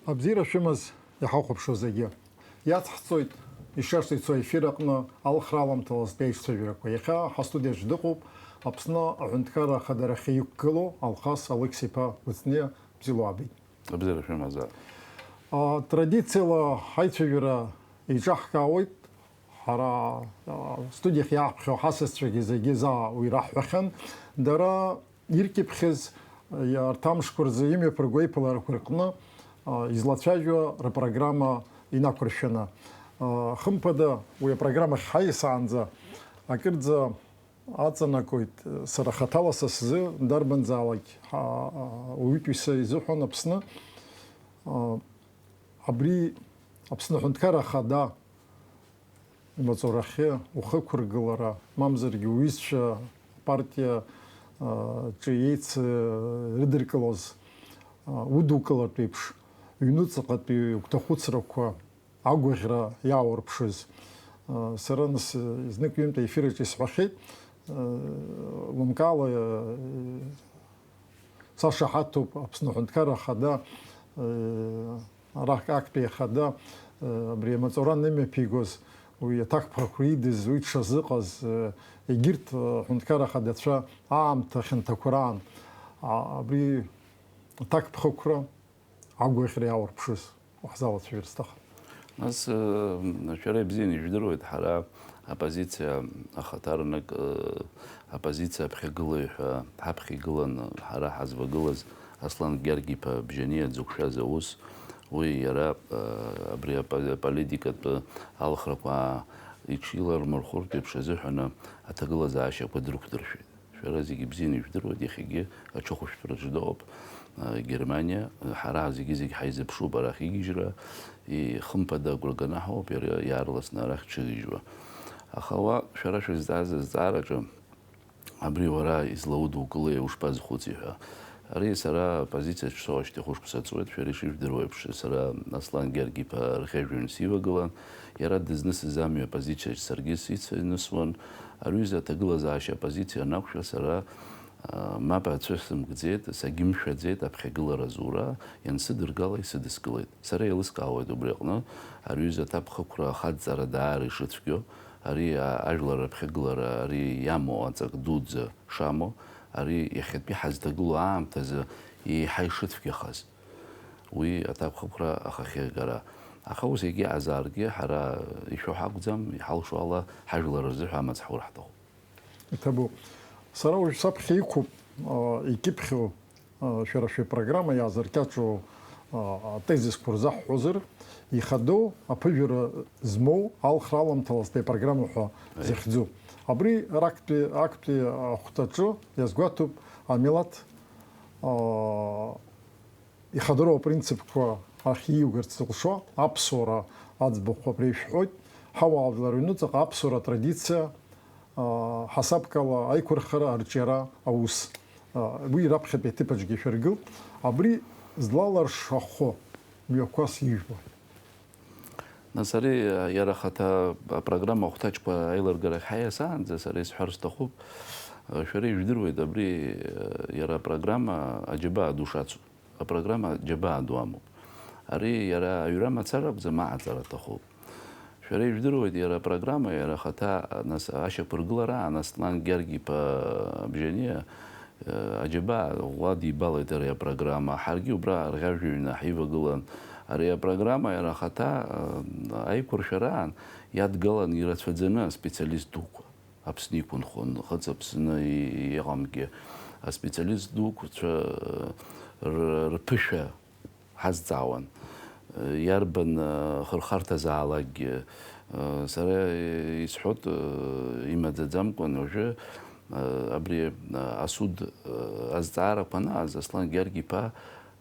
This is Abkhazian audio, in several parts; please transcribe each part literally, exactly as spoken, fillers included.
Абзиара шәымаз иҳахәаԥшуа зегьы. Иацҳҵоит ишьаҿа ицо аефир аҟны алхра аламҭалазтәи аишьцәажәарақәа. Иахьа ҳастудиаҿ дыҟоуп Аԥсны аҳәынҭқарра ахадарахьы иқәгылоу Алхас Алықьса-иԥа Гәыцниа. Бзиала уаабеит. Абзиара шәымазаап. А, традициала ҳаицәажәара еиҿаҳкаауеит. Ҳара, а, студиахь иааҳԥхьо ҳасасцәагьы зегьы заа уи раҳҳәахьан. Дара иркьыԥхьыз, а, арҭ амшқәа рзы имҩаԥырго аиԥыларақәа рҟны, а, излацәажәо рпрограмма инақәыршәаны. А, хымԥада, уи апрограммахь ҳаиасаанӡа акырӡа аҵанакуеит, сара хаҭала са сзы, дарбанзаалак, а, а, уаҩытәыҩса изыҳәан Аԥсны, а, абри Аԥсны Аҳәынҭқарра Ахада имаҵурахьы ухықәыргылара, мамзаргьы уҩызцәа апартиа, а, ҿы еицырыдыркылоз, а, удукылартә еиԥш, ҩнуҵаҟатәи угәҭахәыцрақәа, агәаӷьра иааурԥшыз. А, сара нас, а, знык-ҩынтә аефир аҿы исҳәахьеит, а, лымкаала, а, сашаҳаҭуп, Аԥсны Аҳәынҭқарра Ахада, э, арахь актәи ахада, э, абри амаҵура анымҩаԥигоз, уи аҭакԥхықәра идыз, уи дшазыҟаз, э, егьырҭ, э, аҳәынҭқарра ахадацәа аамҭа хьанҭақәа раан, а, абри аҭакԥхықәра агәаӷьра иаурԥшыз. Уаҳзалацәажәар сҭахын. Нас, э, шәара ибзианы ижәдыруеит, ҳара аппозициа ахаҭарнак, э, аппозициа аԥхьагылаҩ ҳәа ҳаԥхьа игылан, ҳара ҳазвагылаз Аслан Гьаргь-иԥа Бжьаниа дзықәшәаз аус, уи иара, э, абри апо-, аполитикатә алхрақәа иҽилармырхәыртә еиԥш азыҳәаны аҭагылазаашьақәа дрықәдыршәеит. Шәара зегьы бзианы ижәдыруеит, иахьагьы аҽыхәышәтәраҿы дыҟоуп, а, Германиа, ҳара зегьы-зегь ҳаизыԥшуп арахь игьежьра, и-, хымԥада агәра ганы ҳауп иара иаарласны арахь дшыгьежьуа. Аха уа шәара шәызҵааз азҵаараҿы абри уара излаудукылеи, ушԥазхәыци ҳәа. Ари сара аппозициаҿ соуашьҭахь ушықәса ҵуеит, шәара ишыжәдыруа еиԥш, сара Аслан Гьаргь-иԥа рӷьажәҩан сивагылан, иара дызнысыз амҩа аппозициаҿ саргьы сицынысуан. Ари ҩыза аҭагылазаашьа аппозициа анақәшәа, сара, а, мап ацәысымкӡеит, сагьымшәаӡеит, аԥхьагылара зура иансыдыргала исыдыскылеит. Сара еилыскаауеит убри аҟны, ари ҩыза аҭакԥхықәра ахадҵара даара ишыцәгьоу, ари, а, ажәлар рыԥхьагылара ари иамоу аҵак дуӡӡа шамоу, ари иахьатәи ҳазҭагылоу аамҭазы еиҳа ишыцәгьахаз. Уи аҭакԥхықәра ахахьы агара. Аха ус егьыҟазааргьы, ҳара ишәо ҳакәӡам, иҳалшо ала ҳажәлар рзыҳәа амаҵ ҳаур ҳҭахуп. Иҭабуп. Сара уажә саԥхьа иқәуп, а, икьыԥхьу, а, шәара шәыпрограмма иаазыркьаҿу, а, атезисқәа рзаҳҳәозар, ихадоу аԥыжәара змоу алхра аламҭалазтәи апрограмма ҳәа Аиеи. Захьӡу. Абри рактәи, актәи ахәҭаҿы иазгәаҭоуп амилаҭ, а, ихадароу апринципқәа ахь ииугарц зылшо аԥсуара аӡбахә абри ишәҳәоит, ҳауаажәлар рыҩнуҵаҟа аԥсуара атрадициа, аа, ҳасабкала аиқәырхара, арҿиара аус, аа, уи раԥхьатәи аҭыԥаҿгьы ишәыргылт, абри злалыршахо мҩақәас ижәбоит. Нас ари, иара ахаҭа апрограмма ахәҭаҷқәа аилыргарахь ҳаиасаанӡа сара исҳәар сҭахуп, шәара ижәдыруеит, абри, иара апрограмма аџьабаа ду шацу. Апрограмма џьабаа ду амоуп. Ари иара аҩра мацара акәӡам, аҟаҵара аҭахуп. Шәара ижәдыруеит, иара апрограмма, иара ахаҭа, нас, ашьақәыргылара, Аслан Гьаргь-иԥа Бжьаниа, э, аџьабаа ӷәӷәа дибалеит ари апрограмма. Ҳаргьы убра арӷьажәҩа ҳивагылан. Ари апрограмма иара ахаҭа, э, аиқәыршәараан иадгалан ирацәаӡаны аспециалист дуқәа. Аԥсны иқәынхон, хыҵ Аԥсны и-, иҟамгьы, аспециалист дуқәацәа, э, р-, рԥышәа ҳазҵаауан. Э, иарбан, э, хырхарҭазаалакгьы, э, сара исҳәоит, э, имаӡаӡамкәан уажәы, э, абри, э, асуд, э, азҵаарақәа анааз, Аслан Гьаргь-иԥа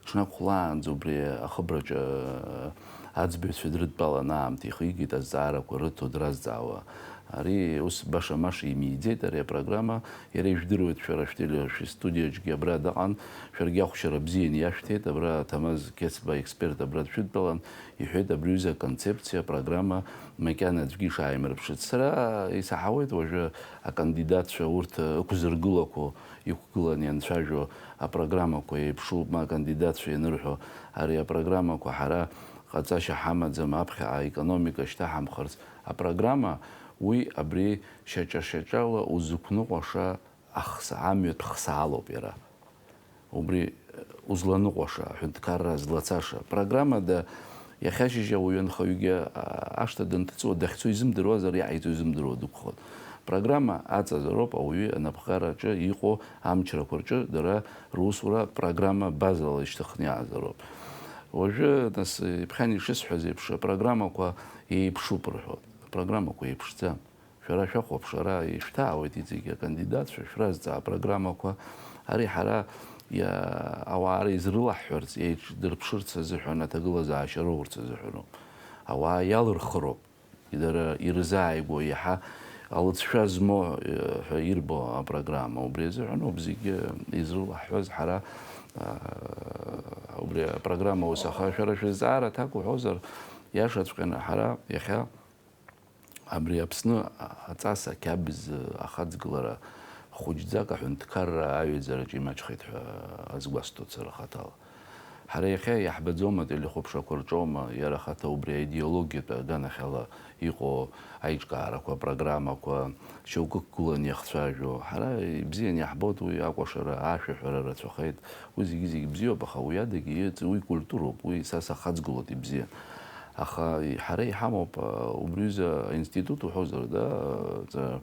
ҽнак хәлаанӡа убри ахыбраҿы, э, аӡбаҩцәа дрыдтәалан аамҭа ихигеит азҵаарақәа рыҭо дразҵаауа. Ари ус баша-маша имиӡеит ари апрограмма, иара ижәдыруеит, шәара шәтеле-, шәстудиаҿгьы абра дыҟан, шәаргьы ахәшьара бзианы иашәҭеит, абра Ҭамаз Қьецба аексперт абра дшәыдтәалан, иҳәеит абри аҩыза аконцепциа, апрограмма макьана аӡәгьы ишааимырԥшыц. Сара исаҳауеит уажәы акандидатцәа урҭ ықәзыргылақәо иқәгыланы ианцәажәо апрограммақәа еиԥшуп, ма акандидатцәа ианырҳәо, ари апрограммақәа ҳара ҟаҵашьа ҳамаӡам, аԥхьаҟа аекономика шьҭаҳамхырц. Апрограмма уи абри шьаҿа-шьаҿала узықәныҟәаша ахса, амҩатә хсаалоуп иара. Убри, э, узланыҟәаша, аҳәынҭқарра злацаша. Программада иахьа ашьыжь ауаҩы анхаҩгьы, а, ашҭа данҭыҵуа дахьцо изымдыруазар, иааиҵо изымдыруа дықәхоит. Программа аҵазароуп ауаҩы анапхгараҿы иҟоу амчрақәа рҿы дара русура программа базала ишьҭыхны иаазароуп. Уажәы, нас, иԥхьан ишысҳәаз еиԥш, апрограммақәа еиԥшуп рҳәоит. Апрограммақәа еиԥшӡам. Шәара шәахәаԥш, ара ишәҭаауеит иҵегьы акандидатцәа, шәразҵаа апрограммақәа. Ари ҳара иа-, ауаа ризрылаҳҳәарц, еиҿдырԥшырц азыҳәан аҭагылазаашьа роурц азыҳәаноуп. Ауаа иалырхыроуп, дара ирзааигәоу иаҳа алыҵшәа змоу, э, ҳәа ирбо апрограмма. Убри азыҳәаноуп зегьы изрылаҳҳәаз ҳара, а, убри апрограмма ус. Аха шәара шәызҵаара аҭак уҳәозар, иашаҵәҟьаны ҳара иахьа Абри Аԥсны аҵас ақьабз ахаҵгылара хәыҷӡак аҳәынҭқарра аҩаӡараҿы имаҷхеит ҳәа азгәасҭоит сара хаҭала. Ҳара иахьа иаҳбаӡом ателехәаԥшрақәа рҿоума, иара ахаҭа убри аидеологиатә аганахьала иҟоу аиҿкаарақәа, апрограммақәа, шьоукы ықәгыланы иахцәажәо. Ҳара ибзианы иаҳбоит уи акәашара, ашәаҳәара рацәахеит. Уи зегьы-зегьы бзиоуп, аха уи адагьы иҵ-, уи культуроуп, уи са сахаҵгылоит ибзиан. Аха ҳара иҳамоуп, а, убри аҩыза аинститут уҳәозар, да, ҵа-,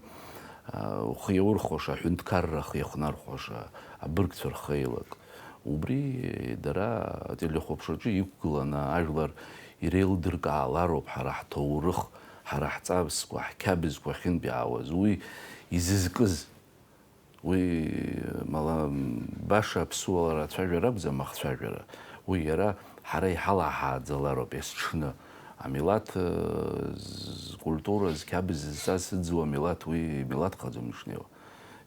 а, ухы иаурхәаша, аҳәынҭқарра ахы иахнархәаша, абыргцәа рхеилак. Убри дара ателехәаԥшраҿы иқәгыланы ажәлар иреилдыркаалароуп ҳара ҳҭоурых, ҳара ҳҵасқәа, ҳқьабзқәа ахьынтә иаауаз, уи изызкыз. Уи, мала, баша аԥсуала ацәажәара акәӡам, ахцәажәара. Уи иара ҳара иҳалаҳааӡалароуп есҽны. Амилаҭ, э, з-, культура, зқьабз зҵаз сыӡуа амилаҭ, уи милаҭхаӡом ишнеиуа.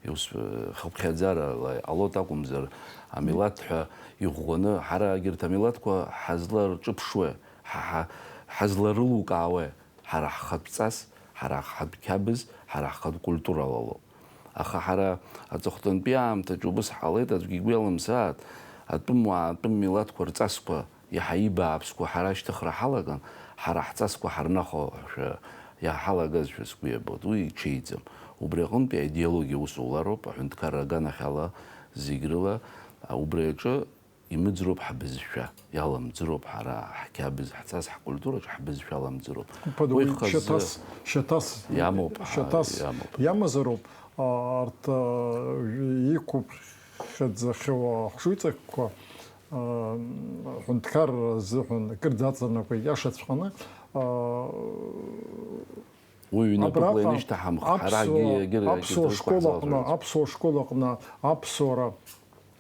Иус-, э, хыԥхьаӡарала иҟалоит акәымзар, амилаҭ ҳәа иӷәӷәаны, ҳара егьырҭ амилаҭқәа ҳазларҿыԥшуеи, ҳа-, ҳа-, ҳазларылукаауеи? Ҳара ҳхатә ҵас, ҳара ҳхатә қьабз, ҳара ҳхатә культурала лоуп. Аха ҳара аҵыхәтәантәи аамҭаҿы убыс ҳҟалеит, аӡәгьы игәы иалымсааит, атәымуаа, атәым милаҭқәа рҵасқәа иаҳа ибааԥсқәа ҳара ашьҭыхра ҳалаган, ҳара ҳҵасқәа ҳарнахуашәа иаҳалагазшәа сгәы иабоит. Уи иҽеиӡам. Убри аҟынтәи аидеологиа усулароуп, аҳәынҭқарра аганахьала зегь рыла, а, убри аҿы Имыӡроуп ҳбызшәа, иаламӡыроуп ҳара ҳқьабз, ҳҵас, ҳкультураҿы ҳбызшәа аламӡыроуп. Хымԥада, уи уи хазы шьаҭас, шьаҭас, иамоуп, ҳа, шьаҭас иамоуп. Иамазароуп, а, арҭ, а, иқәыԥхьаӡахьоу ахшыҩҵакқәа, а, ҳәынҭқарра азыҳәан акырӡа аҵанакуа иашаҵәҟьаны, а, Уи ҩнапыкла абраҟа инышьҭаҳамх, ҳарагьы аԥсуа, егьыр-, аԥсуа егьырҭ школ аҟны, рықәаҳҵалҵәоит. Аԥсуа школ аҟны аԥсуара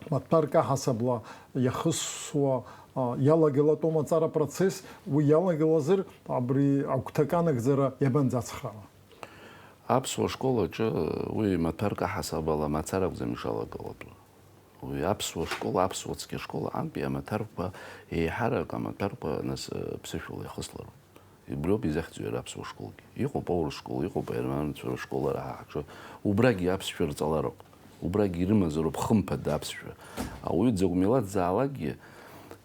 маҭәарк аҳасабала иахысуа, а, иалагалатәу амаҵара процесс, уи иалагалазар, абри агәҭакы анагӡара иабанӡацхраауа? Аԥсуа школ аҿы уи маҭәарк аҳасабала мацара акәӡам ишалагалатәу. Уи аԥсуа школ, аԥсуа цқьа школ аҟынтәи амаҭәарқәа, еиҳарак амаҭәарқәа, нас, ԥсышәала ихыслароуп. Убриоуп изахьӡу иара аԥсуа школгьы. Иҟоуп аурыс школ, иҟоуп аерманцәа рышкол ара ҳа ҳҿы. Убрагьы аԥсшәа рҵалароуп. Убрагьы ирымазароуп хымԥада аԥсшәа. Ауаҩы дзакә милаҭзаалакгьы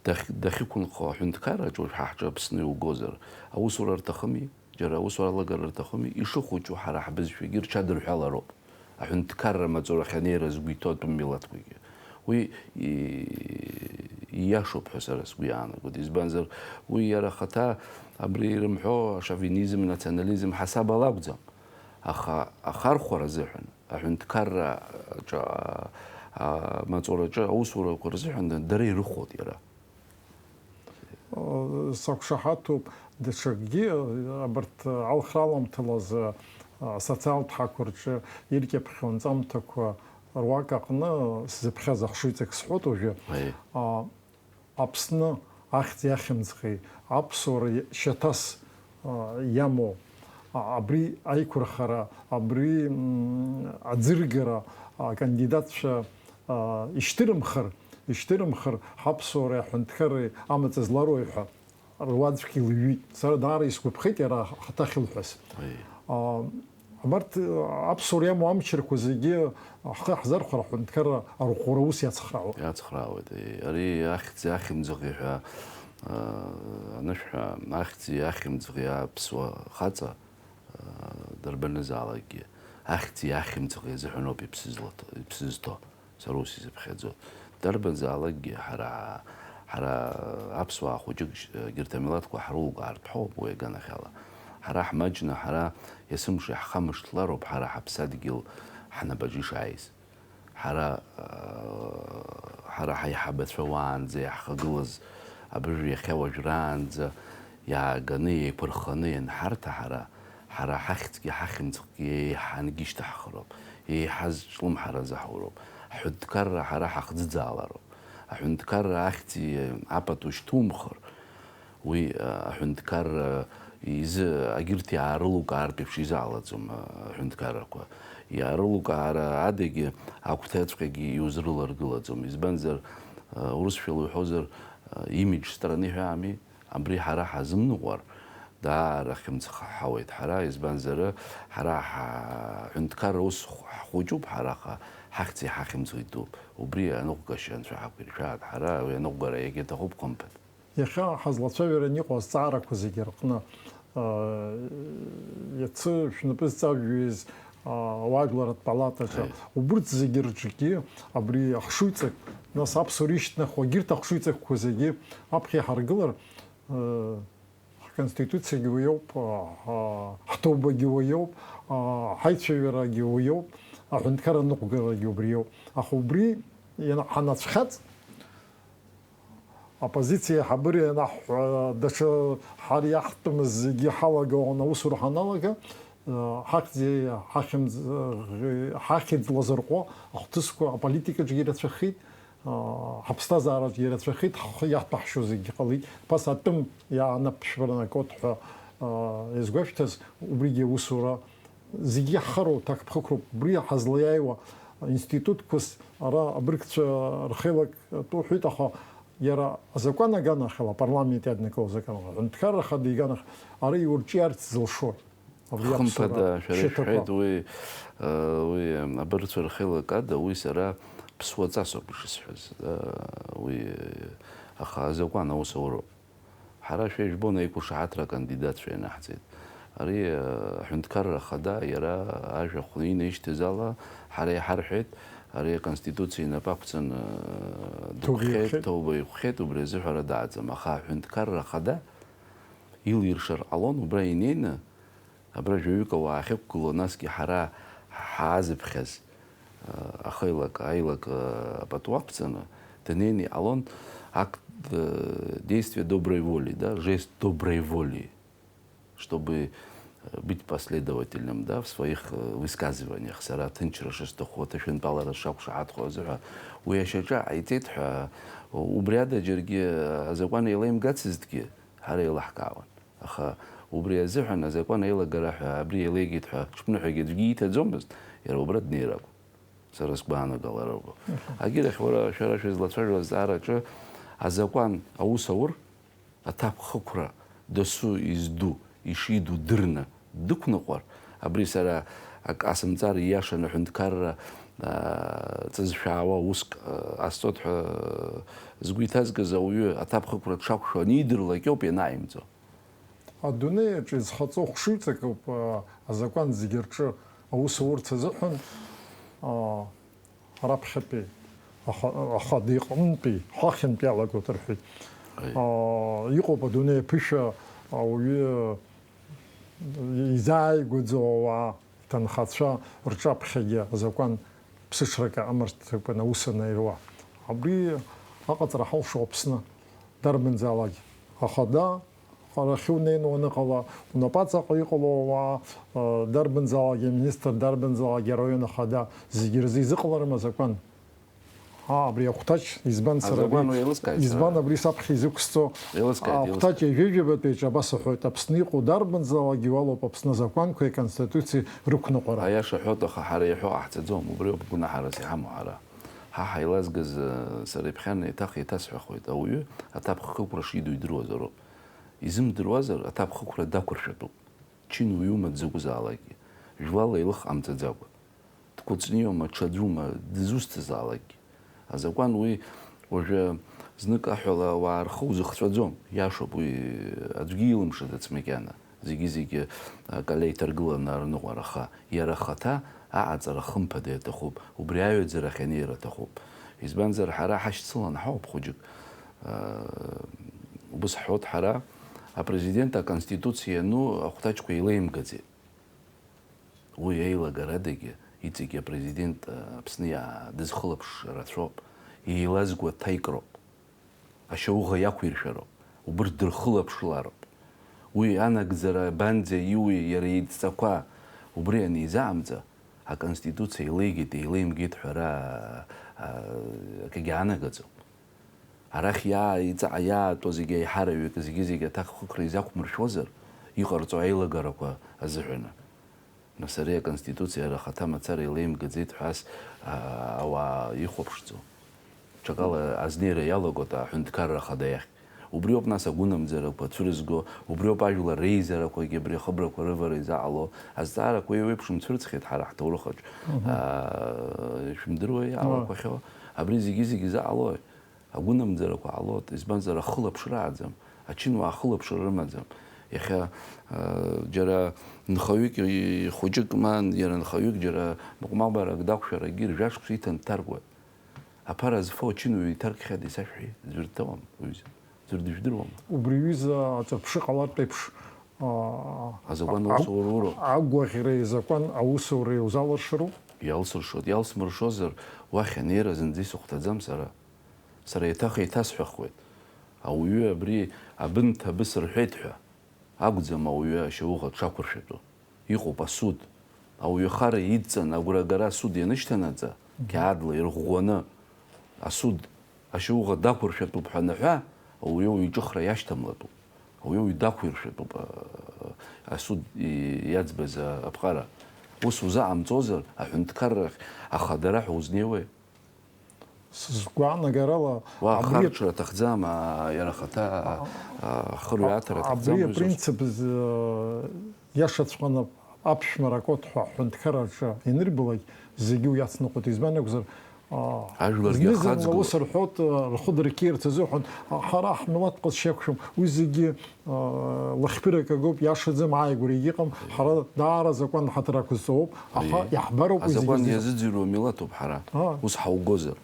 дахь-, дахьықәынхо аҳәынҭқарраҿы, уажә ҳа ҳҿы Аԥсны иугозар, аусура рҭахыми? Џьара аусура алагара рҭахыми, ишыхәыҷу ҳара ҳбызшәагьы рҽадырҳәалароуп. Аҳәынҭқарра амаҵура ахьанеира згәы иҭоу атәым милаҭқәагьы. Уи и-, ииашоуп ҳәа сара сгәы иаанагоит. Избанзар, уи иара ахаҭа абри ирымҳәо ашовинизм, национализм ҳасаб ала акәӡам. Аха ахархәара азыҳәан, аҳәынҭқарра ҿа-, а-, амаҵураҿы аусурақәа рзыҳәан дара ирыхәоит иара. Сақәшаҳаҭуп, даҽакгьы, абарҭ алхра аламҭалазы асоциалтә ҳақәа рҿы иркьаԥхьу анҵамҭақәа руак аҟны сзыԥхьаз ахшыҩҵак сҳәоит уажәы. Аиеи. А, Аԥсны ахьӡи ахьымӡӷи, аԥсуара шьаҭас, а, иамоу, А-, абри аиқәырхара, абри, м, аӡыргара, акандидатцәа, а, ишьҭырымхыр, ишьҭырымхыр, ҳаԥсуареи аҳәынҭқарреи амаҵ злароуи ҳәа руаӡәк илыҩит. Сара даара исгәаԥхеит иара ахаҭа ахьылҳәаз. Аи. А, абарҭ, а, аԥсуара иамоу амчрақәа зегьы ҳхы ҳзархәар, аҳәынҭқарра арӷәӷәара ус иацхраауеит. Иацхраауеит, аи. Ари ахьӡи ахьымӡӷи ҳәа, а, анышәҳәа, ахьӡи ахьымӡӷи аԥсуа хаҵа, а, дарбанызаалакгьы, ахьӡи ахьымӡӷи азыҳәан ауп иԥсы злаҭо, иԥсы зҭо. Сара ус изыԥхьаӡо. Дарбанзаалакгьы ҳара, ҳара аԥсуаа хәыҷык ш-, егьырҭ амилаҭқәа ҳрылукаартә ҳауп уи аганахьала. Ҳара ҳмаҷны, ҳара есымша иаҳхамышҭлароуп ҳара ҳаԥсадгьыл ҳнапаҿы ишааиз. Ҳара, ҳара ҳаиҳабацәа уаанӡа иаҳхагылаз абыржә иахьа уажәраанӡа иааганы, еиқәырханы ианҳарҭа ҳара, ҳара ҳахьӡгьы ҳахьымӡӷгьы еиҳангьы ишьҭаҳхроуп, еиҳа зҿлымҳара заҳуроуп. Аҳәынҭқарра ҳара ҳахӡыӡаалароуп. Аҳәынҭқарра ахьӡи апату шьҭумхыр, уи, а, аҳәынҭқарра изы, агьырҭ иаарылукаартә еиԥш изаалаӡом, а, аҳәынҭқаррақәа. Иаарылукаара адагьы агәҭаҵәҟьагьы иузрыларгылаӡом. Избанзар, а, урысшәала уҳәозар, а, имидж страны ҳәа ами. Абри ҳара ҳазымныҟәар, даара хьымӡӷ ҳауеит ҳара, избанзар, ҳара ҳа-, ҳҳәынҭқарра ус ҳ-, ҳхәыҷуп ҳара, аха ҳахьӡи ҳахьымӡӷи дууп. Убри аныҟәгашьа анцәа ҳақәиршәааит, ҳара уи аныҟәгара иагьаҭахуп, хымԥада. Иахьа ҳазлацәажәараны иҟоу азҵаарақәа зегьы рҟны, аа, иацы шәнапы зҵажәҩыз, аа, ауаажәларратә палатаҿы, Аи. Убырҭ зегьы рҿгьы абри ахшыҩҵак, нас аԥсуара ишьҭнахуа егьырҭ ахшыҩҵакқәа зегьы аԥхьа иҳаргылар, аа, Ҳконституциагьы уиоуп, а, а, ҳҭоубагьы уиоуп, а, ҳаицәажәарагьы уиоуп, аҳәынҭқарра аныҟәгарагьы убриоуп. Аха убри иана-, ҳанацәхьаҵ, аоппозициа аиҳабыра ианаҳҳәа, даҽа ҳара иаҳтәымыз зегьы ҳалагауан аусура ҳаналага, а, ҳахьӡи ҳахьымӡ-, ҳахьӡ лазырҟәуа ахҭысқәа аполитикаҿгьы ирацәахеит. Аа, ҳаԥсҭазаараҿ ирацәахеит, ҳхы иаҭәаҳшьо зегьы ҟалеит. Ԥаса атәым иаанаԥшәырнагоит ҳәа, аа, иазгәашәҭаз убригьы аусура зегьы иаҳхароу ҭакԥхықәроуп. Убри ҳазлаиааиуа институтқәас ара абыргцәа рхеилак атәы уҳәеит, аха иара азакәан аганахьала, апарламент иаднакыло азакәан, аҳәынҭқарра ахада иганахь ара иурҿиарц зылшои? Абри аԥсуара Хымԥада, шәара шәҳәеит, уи, э, уи, э, абыргцәа рхеилак ада, уи сара ԥсуаҵасоуп ишысҳәаз, э, уи, э, аха азакәан аус ауроуп. Ҳара шәа ижәбон аиқәыршаҳаҭра акандидатцәа ианаҳҵеит. Ари, э, аҳәынҭқарра ахада, иара ажәа хәны инаишьҭыз ала, ҳара иҳарҳәеит, ари аконституциа инапы ақәҵаны, э, Ҭоуба дықәхеит, иқәхеит. Ҭоуба иқәхеит, убри азы ҳәара дааӡам. Аха аҳәынҭқарра ахада илиршар ҟалон, убра инеины, Абра жәаҩык ауаа ахьықәгылоу, насгьы ҳара ҳаазыԥхьаз, а, ахеилак, аилак, а, пату ақәҵаны, днеины иҟалон акт, э, действия доброй воли, да, жест доброй воли, чтобы, э, быть последовательным, да, в своих, э, высказываниях, сара аҭынчра шысҭаху, аҭышәынтәалара сшақәшаҳаҭхо азыҳәа, уи ашьаҿа ҟаиҵеит ҳәа, убри ада џьаргьы азакәан еилаимгацызҭгьы, ҳара еилаҳкаауан. Аха убри азыҳәан азакәан аилагара ҳәа абри еилеигеит ҳәа ҽԥныҳәагьы аӡәгьы ииҭаӡомызт, иара убра днеир акәын, сара сгәаанагалара акәын. Мгм. Агьырахь уара, шәара шәызлацәажәо азҵаараҿы азакәан аус аур, аҭакԥхықәра дасу изду, ишиду дырны дықәныҟәар, абри сара ак ҟасымҵар ииашаны аҳәынҭқарра, аа, ҵызшәаауа уск, аа, ҟасҵоит ҳәа згәы иҭазгаз ауаҩы аҭакԥхықәра дшақәшәо анидырлак иоуп ианааимҵо. Адунеи аҿы изхаҵоу хшыҩҵакоуп, а, азакәан зегьы рҿы аус аурц азыҳәан, а, раԥхьатәи, аха, ахада иҟынтәи, ҳахьынтәи иалагоит рҳәеит. Аи. А, иҟоуп адунеи аԥышәа ауаҩы изааигәаӡоу ауаа, иҭынхацәа рҿаԥхьагьы азакәан ԥсыҽрак аҟамырҭакәан аус анаируа. Абри аҟаҵара ҳалшо Аԥсны дарбанзаалак ахада, арахь унеины уаныҟала, унапаҵаҟа иҟало ауаа, э, дарбанзаалак, аминистр дарбанзаалак, араион ахада, зегьы рзы изыҟаларым азакәан. Абри ахәҭаҷ, избан сара Азакәан абри, уи еилыскааит избан сара. Абри саԥхьа изықәсҵо Еилыскааит, ахәҭаҷ еилыскааит. Ҩажәижәабатәи аҿы абас аҳәоит, Аԥсны иҟоу дарбанзаалакгьы уалоуп, Аԥсны азакәанқәеи аконституциеи рықәныҟәара. Аиаша ҳәоит, аха ҳара иаҳәо ҟаҳҵаӡом, убриоуп гәнаҳарас иҳамоу ҳара. Ҳа ҳаилазгаз, э, сара иԥхьан еиҭах еиҭасҳәахуеит, ауаҩы аҭак хықәра шидоу идыруазар ауп. Изымдыруазар, аҭак хықәра дақәыршәатәуп. Чын уиума дзакәызаалакгьы, жәлала илых ҟамҵаӡакәа. Дқәыцниума, ҽаӡәума, дызусҭазаалакгьы. Азакәан уи уажәы знык аҳәала ауаа рхы узыхҵәаӡом, иашоуп, уи аӡәгьы илымшаӡац макьана, зегьы-зегьы акалеи иҭаргыланы арныҟәара, аха иара ахаҭа аҟаҵара хымԥада иаҭахуп, убри аҩаӡарахь анеира аҭахуп. Избанзар, ҳара ҳашьцылан ҳауп хәыҷык. Убыс ҳҳәоит ҳара, апрезидент аконституциа иану ахәҭаҷқәа еилеимгаӡеит. Уи аилагарадагьы иҵегьы апрезидент, а, Аԥсны иаа-, дызхылаԥшша рацәоуп, еилазго аҭаикроуп, ашьауӷа иақәиршәароуп, убырҭ дырхылаԥшлароуп. Уи анагӡара абанӡа иуи иара идҵақәа убри анизаамҵа, аконституциа еилеигеит, еилеимгеит ҳәа ара, а, акгьы аанагаӡом. Арахь иаа-, иҵаҟа иаатәоу зегьы аиҳараҩык, зегьы-зегьы аҭак хықәра изақәмыршәозар, иҟарҵо аилагарақәа азыҳәаны. Нас ари аконституциа ахаҭа мацара илеимгаӡеит ҳәа ас, а, ауаа ихәаԥшӡом. Ҽакала азнеира иалагоит аҳәынҭқарра ахада иахь. Убриоуп нас агәынамӡарақәа цәырызго, убриоуп ажәлар реизарақәагьы абри ахыбрақәа рывара изаҟало. Азҵаарақәа еиуеиԥшым цәырҵхьеит ҳара ҳҭоурыхаҿ. Мгм. Аа, ишәымдыруеи Уа. иаалақәахьоу? Абри зегьы-зегьы заҟалои? Агәынамӡарақәа ҟалоит, избанзар, ахылаԥшра ааӡам, ачынуаа ахылаԥшра рымаӡам. Иахьа, а, џьара нхаҩык ихәыҷык ма иара нхаҩык џьара мыҟәмабарак дақәшәарагьы ржәашықәса иҭан дҭаркуеит. Аԥара зфо ачынуаҩ иҭаркхьада исашәҳәеи? Ӡәыр дҭауам, уҩыза. Ӡәыр дыжәдыруама? Убри аҩыза аҿырԥшы ҟалартә еиԥш, а, Азакәан а, аус ауруроуп. Агәаӷьреи азакәан аусуреи узалыршароуп? Иалсыршоит, иалсмыршозар, уахь анеира зынӡа исыхәҭаӡам сара. Сара еиҭах еиҭасҳәахуеит, ауаҩы абри абынҭ абыс рҳәеит ҳәа акәӡам ауаҩы ашьауӷа дшақәыршәатәу. Иҟоуп асуд. Ауаҩы ахара идҵан агәрагара асуд ианышьҭанаҵа, Мгм. қьаадла ирӷәӷәаны асуд ашьауӷа дақәыршәатәуп ҳәа анаҳәа, ауаҩы уиҿыхра иашьҭамлатәуп. Ауаҩы уи дақәиршәатәуп, а, асуд и-, иаӡбаз, а, аԥҟара. Ус узаҟамҵозар, аҳәынҭқаррахь ахадара ҳәа узнеиуеи? Сызгәаанагарала, Уа абри ахарҽра аҭахӡам, аа, иара ахаҭа, аа, ахырҩааҭара аҭахӡам абри уи зус. Апринцип, э, иашаҵәҟьаны аԥшәмара акод ҳәа аҳәынҭқарраҿы ианырбалак, зегьы уи иацныҟәоит. Избан акәзар, аа, Ажәларгьы зны-зынла ахаҵгылоит. Ус рҳәоит, э, рхы дырқьиарц азыҳәан, а, ҳара ҳмилаҭ ҟазшьа иақәшәом. Уи зегьы, э, лахьԥырак агоуп, иашаӡам, ааигәара егьыҟам, ҳара даара азакәан ҳаҭыр ақәызҵо ауп, аха Аиеи. Иаҳбароуп уи зегьы Азакәан зегьы. Иазыӡырҩуа милаҭуп ҳара, Аа. Ус ҳаугозар.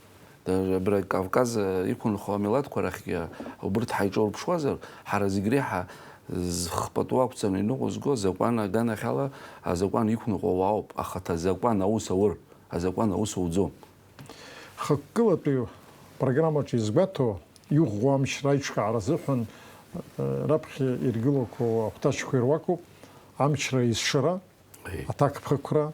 Абра Кавказ иқәынхо амилаҭқәа рахьгьы убырҭ ҳаиҿоурԥшуазар, ҳара зегь реиҳа зхы пату ақәҵаны иныҟәызго азакәан аганахьала азакәан иқәныҟәо ауаауп, ахаҭа азакәан аус аур, азакәан аус ауӡом. Хықәкылатәи программаҿы изгәаҭо, иӷәӷәоу амчра аиҿкаара азыҳәан, э, раԥхьа иргылақәоу ахәҭаҷқәа ируакуп, амчра изшара, Аиеи. Аҭакԥхықәра,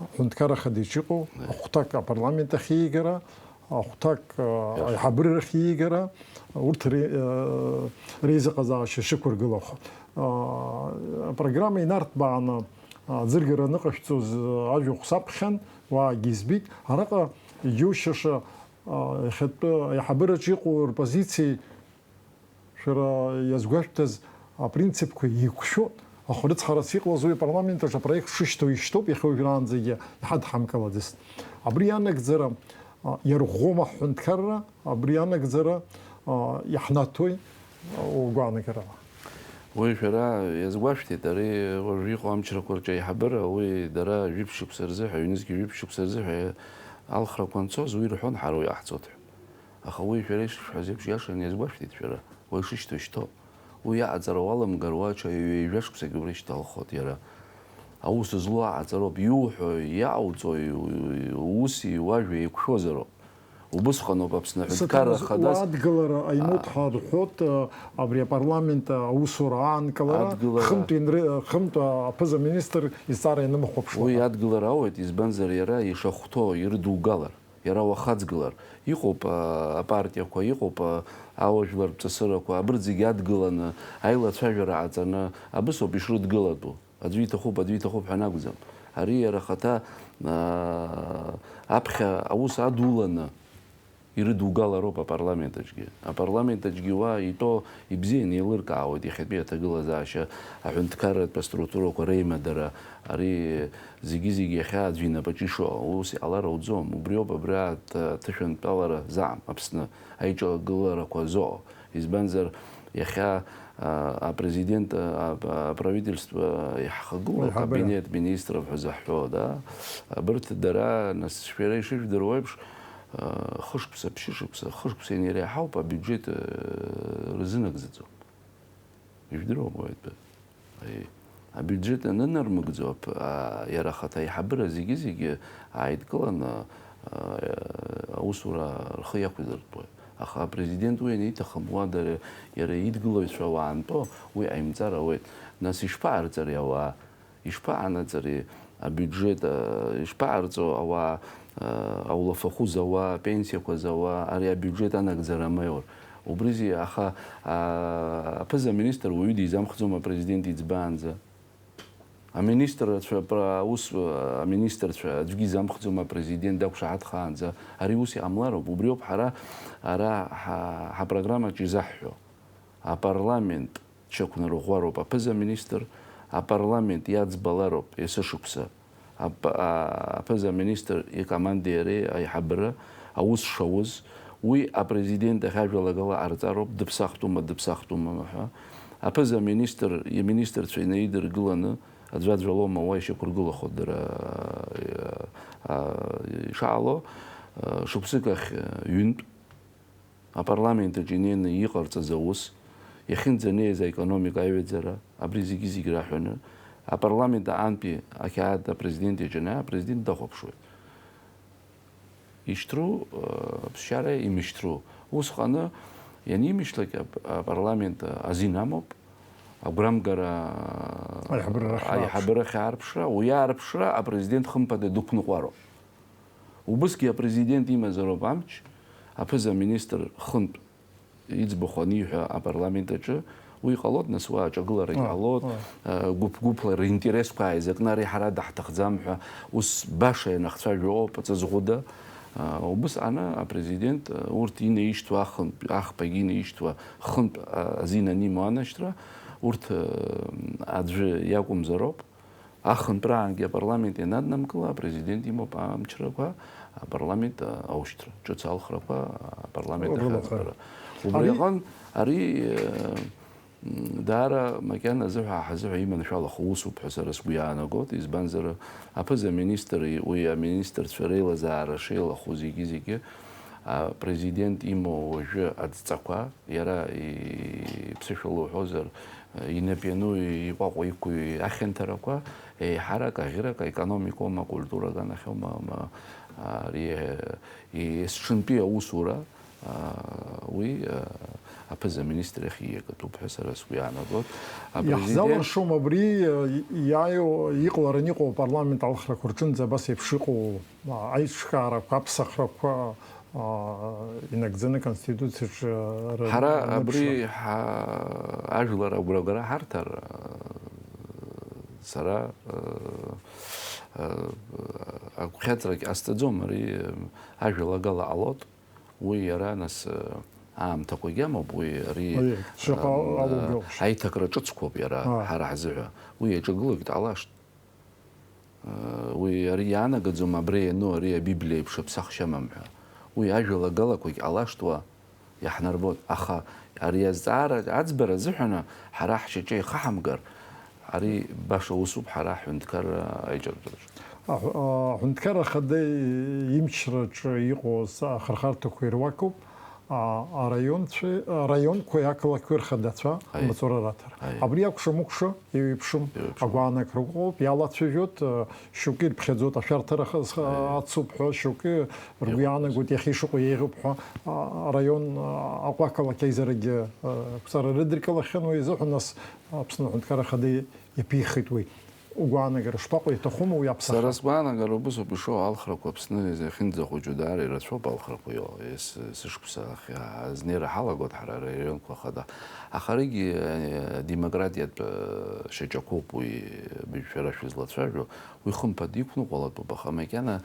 аҳәынҭқарра ахада иҿы иҟоу, Аиеи. Ахәҭак апарламент ахь иигара, ахәҭак, а, Иашоуп. Аиҳабыра рахь иигара, урҭ ре-, а, реизыҟазаашьа шықәыргылахо. А, апрограмма инарҭбааны, а, аӡыргара аныҟашәҵоз, а, ажәахә саԥхьан, уаагьы избеит. Араҟа иџьоушьаша, а, иахьатәы аиҳабыраҿы иҟоу рпозициеи Шәара иазгәашәҭаз апринципқәа еиқәшәо, аха рыцҳарас иҟалаз уи апарламент аҿы апроект шышьҭоу ишьҭоуп, иахьа уажәраанӡагьы иҳадҳамкылаӡацт. Абри анагӡара, а, иарӷәӷәоума ҳҳәынҭқарра, абри анагӡара, а, иаҳнаҭои, а, угәаанагарала? Уи шәара иазгәашәҭеит, ари уажә иҟоу амчрақәа рҿы аиҳабыра, уи дара жәиԥшь шықәса рзыҳәа, ҩнызқьи жәиԥшь шықәса рзыҳәа алхрақәа анцоз, уи рҳәон, ҳара уи ҟаҳҵоит ҳәа. Аха уи шәара ишышәҳәаз еиԥш иашаны иазгәашәҭеит шәара, уа ишышьҭоу ишьҭоуп. Уи аҟаҵара уаламгар, уа ҽа ҩажәа шықәсагьы убра ишьҭалхуеит иара. Аус злоу аҟаҵароуп, иуҳәо, иаауҵо, иу-, иу-, уси уажәеи еиқәшәозароуп. Убысҟаноуп Аԥсны аҳәынҭқарра Саҭаназ, хадас, уа адгылара аимоуп а, ҳәа рҳәоит, а, абри апарламент аусура аанкылара, адгылара. Хынтә инры-, хынтә аԥыза-министр изҵаара ианымхәаԥшлак. Уи адгылара ауеит, избанзар иара ишахәҭоу ирыдугалар. Иара уахаҵгылар. Иҟоуп, а, апартиақәа, иҟоуп, а, ауаажәлартә ҵысырақәа, абырҭ зегьы адгыланы, аилацәажәара ҟаҵаны, абысоуп ишрыдгылатәу. Аӡәы иҭахуп, аӡәы иҭахуп ҳәа анакәӡам. Ари иара ахаҭа, а, аԥхьа аус адуланы ирыдугалароуп апарламент аҿгьы. Апарламент аҿгьы уа итәоу ибзианы еилыркаауеит иахьатәи аҭагылазаашьа, аҳәынҭқарратә аструктурақәа реимадара, ари зегьы-зегьы иахьа аӡәы инапаҿы ишыҟоу, ус иҟалар ауӡом. Убриоуп абра аҭ-, аҭышәантәалара заам Аԥсны аиҿагыларақәа зоуа. Избанзар, иахьа, а, апрезидент, а, а, аправительство иаҳхагылоу Аиҳабыра. Акабинет министров ҳәа заҳҳәо, да? Абырҭ дара, нас, шәара ишыжәдыруа еиԥш, а, хышықәса, ԥшьышықәса, хышықәса ианиреиҳауп абиуџьет, а, рзынагӡаӡом. Ижәдыруама уаҩытәы? Аи, абиуџьет анынармыгӡо, ап-, а, иара ахаҭа аиҳабыра зегьы-зегьы ааидкыланы, а, аусура рхы иақәиргылоит. Аха апрезидент уи аниҭахым, уа дара, иара идгылаҩцәа уаантәо уи ҟаимҵар ауеит. Нас ишԥаҟарҵари ауаа? Ишԥаҟанаҵари абиуџьет, а, ишԥаҟарҵо ауаа, а, аулафахәы зауа, апенсиақәа зауа, ари абиуџьет анагӡара амеиур? Убризи, аха, а, аԥыза-министр уаҩы дизамхӡом апрезидент иӡбаанӡа. Аминистрцәа, пра-, аус, а, аминистрцәа аӡәгьы изамхӡом апрезидент дақәшаҳаҭхаанӡа. Ари ус иҟамлароуп. Убриоуп ҳара ара ҳа-, ҳапрограммаҿы изаҳҳәо. Апарламент чақәнарӷәӷәароуп аԥыза-министр, апарламент иаӡбалароуп есышықәса ап-, а-, аԥыза-министр икомандеи иареи аиҳабыра аус шауз, уи апрезидент ахь ажәалагала ҟарҵароуп, дыԥсахтәума, дыԥсахтәума ҳәа. Аԥыза-министр иминистрцәа инаидыргыланы, аӡәаӡәалоума уа ишьақәыргылахо дара, а, а, ишаало, а, шықәсык ахь, а, ҩынтә апарламент аҿы инеины иҟарҵаз аус, иахьынӡанеиз аекономика аҩаӡара, абри зегьы-зегь раҳәаны, апарламент аҟантәи ақьаад апрезидент иаҿанаа, апрезидент дахәаԥшуеит. Ишьҭру, э, ԥсшьара имышьҭру. Усҟаны ианимышьҭлак ап-, апарламент азин амоуп, агәрамгара Аиҳабыра рахь аиҳабыра ахь аарԥшра, уи аарԥшра апрезидент хымԥада дықәныҟәароуп. Убысгьы апрезидент имазароуп амч, аԥыза-министр хынтә иӡбахә аниҳәа апарламент аҿы, уи ҟалоит, нас уа аҿагыларагь Ааи, ҟалоит, ааи. Э, гәыԥ-гәыԥла ринтересқәа ааизакны ари ҳара даҳҭахӡам ҳәа, ус баша ианахцәажәо ауп аҵаӡӷәыда. Э, убысҟаны апрезидент, э, урҭ инаишьҭуа ахынтә, ахԥагьы инаишьҭуа хынтә, э, азин анимоу анашьҭра, урҭ, э, аӡәы иакәымзароуп. Ахынтәраангьы апарламент ианаднамкыла, апрезидент имоуп амчрақәа, апарламент аушьҭра, ҿыц алхрақәа апарламент Рылахара. Ахьадтәара. Убри Ари аҟын, ари, э, м, даара макьана азыҳәа, ҳазыҳәа иманшәалахо усуп ҳәа сара сгәы иаанагоит, избанзар, аԥыза-министр, уи аминистрцәа реилазаара шеилахо зегьы-зегьы, апрезидент имоу уажәы адҵақәа, иара иԥсышәала уҳәозар, инапы иану иҟәаҟәа иқәу ахьанҭарақәа еиҳарак аӷьырак аекономикоума, акультура аганахьоума, ма, ари, есҽынтәи аусура, уи аԥыза-министр иахь ииагатәуп ҳәа сара сгәы иаанагоит. Апрезидент Иаҳзалыршом абри, иааиуа, иҟалараны иҟоу апарламент алхрақәа рҿынӡа абас еиԥш иҟоу, а, аиҿкаарақәа, аԥсахрақәа, а, инагӡаны Конституциаҿы р-, Ҳара рныԥшра. Абри ҳа-, ажәлар агәрагара ҳарҭар, а, сара, а, а, агәхьаҵрагь ҟасҵаӡом, ари, а, ажәалагала ҟалоит, уи иара, нас, а, аамҭақәагь амоуп, уи ари, Аиеи, шаҟа а, алоугьы ауп. Аиҭакра ҿыцқәоуп иара, А. Ҳара ҳзыҳәа. Уи иаҿагылогь дҟалашт. Уи ари иаанагаӡом абра иану ари Абиблиа еиԥш аԥсахшьа амам ҳәа. Уи ажәалагалақәагь ҟалашт уа, иаҳнарбоит. Аха ари азҵаара аӡбара азыҳәаны ҳара ҳшьаҿа ихаҳамгар, ари баша усуп ҳара ҳҳәынҭқарра аиҿартәраҿы. Аҳ-, аҳәынҭқарра ахада имчраҿы иҟоу ахырхарҭақәа ируакуп. А, араионцәеи, араионқәеи ақалақьқәеи рхадацәа Аиеи. Амаҵура раҭара. Аиеи. Абри акәша-мыкәша еиуеиԥшым Еиуеиԥшым. Агәаанагара ыҟоуп, иалацәажәоит, а, шьоукы ирԥхьаӡоит, ашәарҭара ха-, ха-, Аиеи. Ацуп ҳәа, шьоукы ргәы Иҟоуп. Иаанагоит, иахьа ишыҟоу еиӷьуп ҳәа, а, араион, а, аҟәақалақь аизарагьы, а, ақәҵара рыдыркылахьан уи азыҳәан, нас Аԥсны Аҳәынҭқарра Ахада иаԥихеит уи. Угәаанагара шԥаҟоу, иаҭахума уи аԥсахра? Сара сгәаанагара убыс ауп ишыҟоу, алхрақәа Аԥсны изахьынӡахәыҷу даара ирацәоуп алхрақәа иҟоу. Ес-, сышықәса ахь азнеира ҳалагоит ҳара араионқәа хада. Аха аригьы, э, демократиатә, э, шьаҿақәоуп уи, э, шәара шәызлацәажәо, уи хымԥада иқәныҟәалатәуп, аха макьана,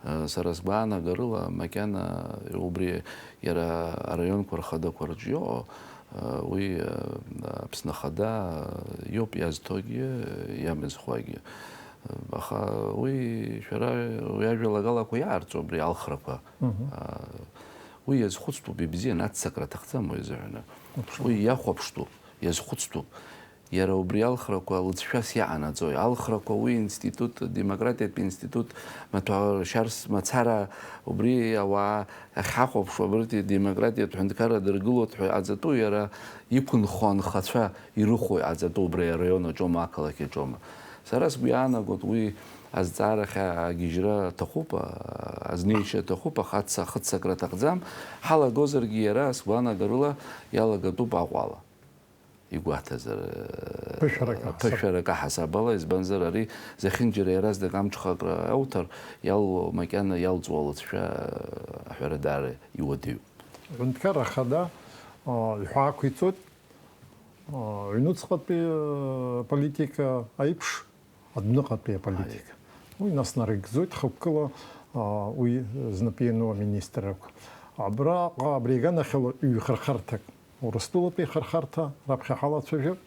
э, сара сгәаанагарыла, макьана убри иара араионқәа рхадақәа рҿы иҟоу, уи, Аԥсны Ахада иоуп иазҭогьы, иамазхуагьы. Аха уи шәара уи ажәалагалақәа иаарҵо абри алхрақәа. Мгм. Уи иазхәыцтәуп, ибзиан, аццакра аҭахӡам уи азыҳәаны. Уи иахәаԥштәуп, иазхәыцтәуп. Иара убри алхрақәа лыҵшәас иҟанаҵои? Алхрақәа уи институт, демократиатә институт маҭәа-, шьарс мацара убри ауаа ахьҳахәаԥшуа, абарҭ демократиатә ҳәынҭқарра дыргылоит ҳәа иҟаҵатәу иара иқәынхо анхацәа ирыхәо иҟаҵатәу убри араион аҿоума, ақалақь аҿоума? Сара сгәы иаанагоит уи азҵаарахь агьежьра аҭахуп, а-, азнеишьа аҭахуп, аха аца-, ахыццакра аҭахӡам. Ҳалагозаргьы иара, сгәаанагарыла, иалагатәуп Аҟәала. Игәаҭазар, э, Ԥышәарак аҳасаб. Ԥышәарак аҳасабала, избанзар, ари зехьынџьара иаразнак амҽхакра ауҭар, иалуа макьана иалҵуа алыҵшәа, э, аҳәара даара иуадаҩуп. Аҳәынҭқарра Ахада, а, иҳәаақәиҵоит, а, аҩнуҵҟатәи, а, политика аиԥш, адәныҟатәи аполитика. Уи нас нарыгӡоит хықәкыла, а, уи знапы иану аминистррақәа. Абраҟа, абри аганахьала ҩхырхарҭак, Урыстәылатәи ахырхарҭа раԥхьа ҳалацәажәап.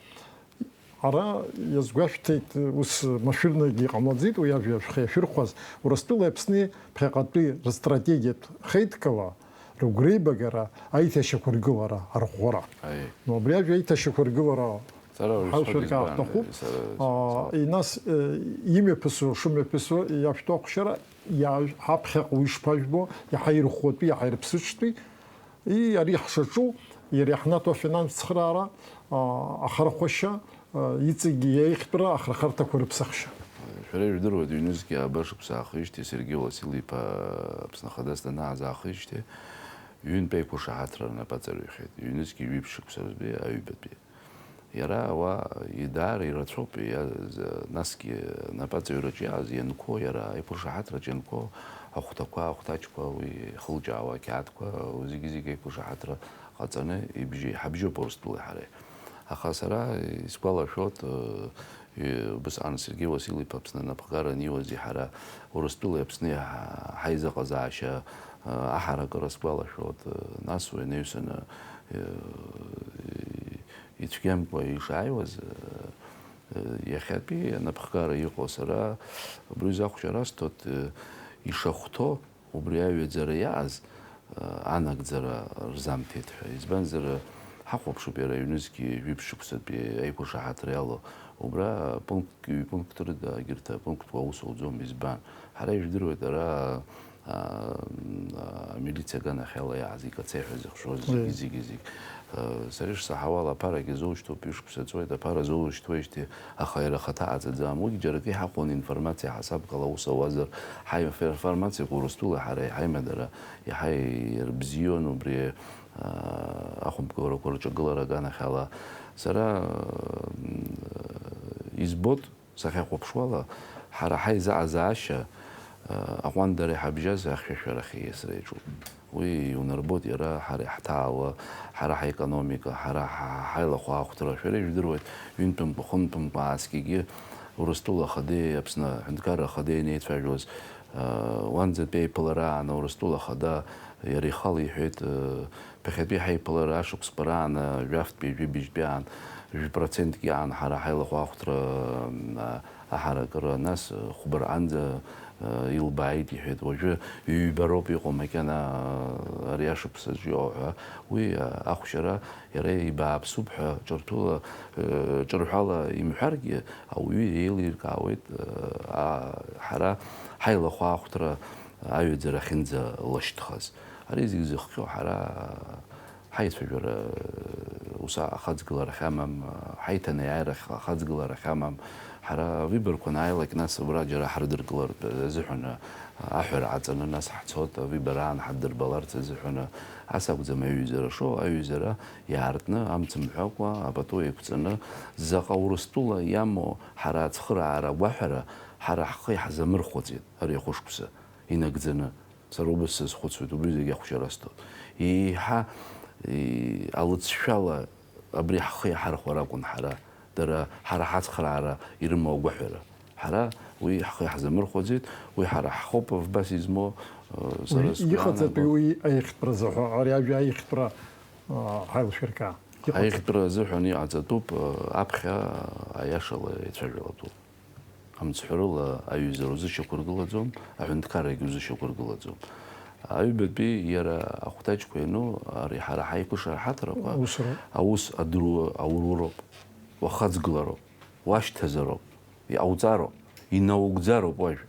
Ара иазгәашәҭеит, ус машәырнагьы иҟамлаӡеит, уи ажәа шәхы иашәырхәаз, Урыстәылеи Аԥсни ԥхьаҟатәи рыстратегиатә хеидкыла, рыгәреибагара, аиҭашьақәыргылара арӷәӷәара. Аиеи. Но абри ажәа аиҭашьақәыргылара Сара уи ҳалшәырк сҳәоит, избан, аахәҭахуп. Сара, Аа, сара. И нас, э, имҩаԥысуа, шымҩаԥысуа иашәҭо ахәшьара, иаажә-, ҳаԥхьаҟа уи шԥажәбо, иаҳа ирӷәӷәатәи, иаҳа ирыԥсыҽтәи, и ари ҳшаҿу, иара иаҳнаҭо афинанс цхыраара, аа, ахархәашьа, аа, иҵегьы иеиӷьтәра ахырхарҭақәа рыԥсахшьа. Шәара ижәдыруеит, ҩнызқьи ааба шықәса аахижьҭеи Сергеи Уасил-иԥа Аԥсны Ахадас данааз аахижьҭеи, ҩынтә еиқәышаҳаҭра рнапаҵаҩхеит, ҩнызқьи ҩажәи шықәса рзы аҩбатәи. Иара уа идаара ирацәоуп, иа-, з-, насгьы напаҵаҩраҿы иааз ианқәоу, иара аиқәыршаҳаҭраҿы ианқәоу ахәҭақәа, ахәҭаҷқәа, уи ихылҿиаауа ақьаадқәа, уи зегьы-зегьы аиқәыршаҳаҭра ҟаҵаны ибжьы-, иҳабжьоуп Урыстәылеи ҳареи. Аха сара исгәалашәоит, э, и-, убысҟан Сергеи Уасил-иԥа Аԥсны анапхгара аниуаз иҳара Урыстәылеи Аԥсни ҳа-, ҳаизыҟазаашьа, э, аҳаракыра сгәалашәоит, э, нас уи анаҩсаны, э, ицәгьамкәа ишааиуаз, э, э, иахьатәи анапхгара иҟоу сара убри изы ахәшьара асҭоит, э, ишахәҭоу убри аҩаӡара иааз, э, анагӡара рзамҭеит ҳәа. Избанзар, ҳахәаԥшып иара ҩнызқьи жәиԥшь шықәсатәи аиқәыршаҳаҭра иалоу. Убра пунктк, ҩ-пунктк рыда егьырҭ апунктқәа аус ауӡом. Избан? Ҳара ижәдыруеит ара а, амилициа аганахьала иааз икацеи ҳәа зыхшоз зегьы, зегьы, зегьы. Э, сара ишсаҳауала, аԥарагьы зоушьҭоуп, ишықәса ҵуеит, аԥара зоурышьҭуеижьҭеи, аха иара ахаҭа ҟаҵаӡам. Уигь џьаракы иҳахәон, информациа ҳасабкала аус ауазар, ҳаинформациақәа Урыстәыла ҳара иҳаимадара иаҳа ирбзион убри, а, ахәымпкыларақәа рҿагылара аганахьала. Сара, м, избоит, Сахьахәаԥшуала, ҳара ҳаизаҟазаашьа, а, аҟәандара иҳабжьаз ахьшәашәарахь ииасра иаҿуп. Уи иунарбоит иара ҳара иаҳҭаауа, ҳара ҳаекономика, ҳара ҳа-, ҳаилахәаахәҭра. Шәара ижәдыруеит, ҩынтәымкәа, хынтәымкәа ааскьагьы Урыстәыла Ахадеи Аԥсны Аҳәынҭқарра Ахадеи анеицәажәоз, а, уанӡатәи аиԥылара аан Урыстәыла Ахада иара ихала иҳәеит, а, Ԥыхьатәи ҳаиԥылара ашықәсқәа раан жәафтәи, жәибжьтәи аан, жәпроцентк иаан ҳара ҳаилахәаахәҭра, а, аҳаракыра, нас, а, хәба рҟынӡа, а, илбааит, иҳәеит. Уажәы ҩба роуп иҟоу макьана, а, ари ашықәс аҿы иҟоу ҳәа. Уи, а, ахәшьара иара ибааԥсуп ҳәа ҿырҭәыла, а, ҿырҳәала имҳәаргьы, ауаҩы еилиркаауеит, а, ҳара ҳаилахәаахәҭра аҩаӡара ахьынӡалашьҭхаз. Ари зегь зыхҟьо ҳара ҳаицәажәара ус ахаҵгыларахь амам, ҳаиҭанеиааирахь ахаҵгыларахь амам, Ҳара авыборқәа анааилак, нас убра џьара ҳрыдыркылартә азыҳәан аҳәара ҟаҵаны, нас ҳцот, авыбора аан ҳаддырбаларц азыҳәан. Ас акәӡам аҩызара шоу, аҩызара иаартны, амц мҳәакәа, апату еиқәҵаны, заҟа Урыстәыла иамоу ҳара ацхыраара агәаҳәара, ҳара ҳхы иҳазамырхәыцит ари ахәышықәса инагӡаны. Сара убас сазхәыцуеит, убри зегьы ахәшьара сҭоит. Еиҳа, и-, алыҵшәала абри ҳхы иаҳархәар акәын ҳара, дара ҳара ҳацхраара ирымоу агәаҳәара. Ҳара уи ҳхы иаҳзамырхәаӡеит, уи ҳара ҳхоуп вбас измоу, э, сара Уи сгәы иҟаҵатәи иаанагоит. Уи аиӷьтәра заҳәа, ари ажәа аиӷьтәра, а, ҳаилшәыркаа. Иҟаҵатәи. Аиӷьтәра азыҳәан иҟаҵатәуп, э, аԥхьа аиашала еицәажәалатәуп. Амцҳәарыла аҩызара узышьақәыргылаӡом, аҳәынҭқаррагьы узышьақәыргылаӡом. Аҩбатәи иара ахәҭаҷқәа иану, ари ҳара ҳаиқәшаҳаҭрақәа Усроуп. Аус адыру ауруроуп, уахаҵгылароуп, уашьҭазароуп, иҟауҵароуп, инаугӡароуп уажә.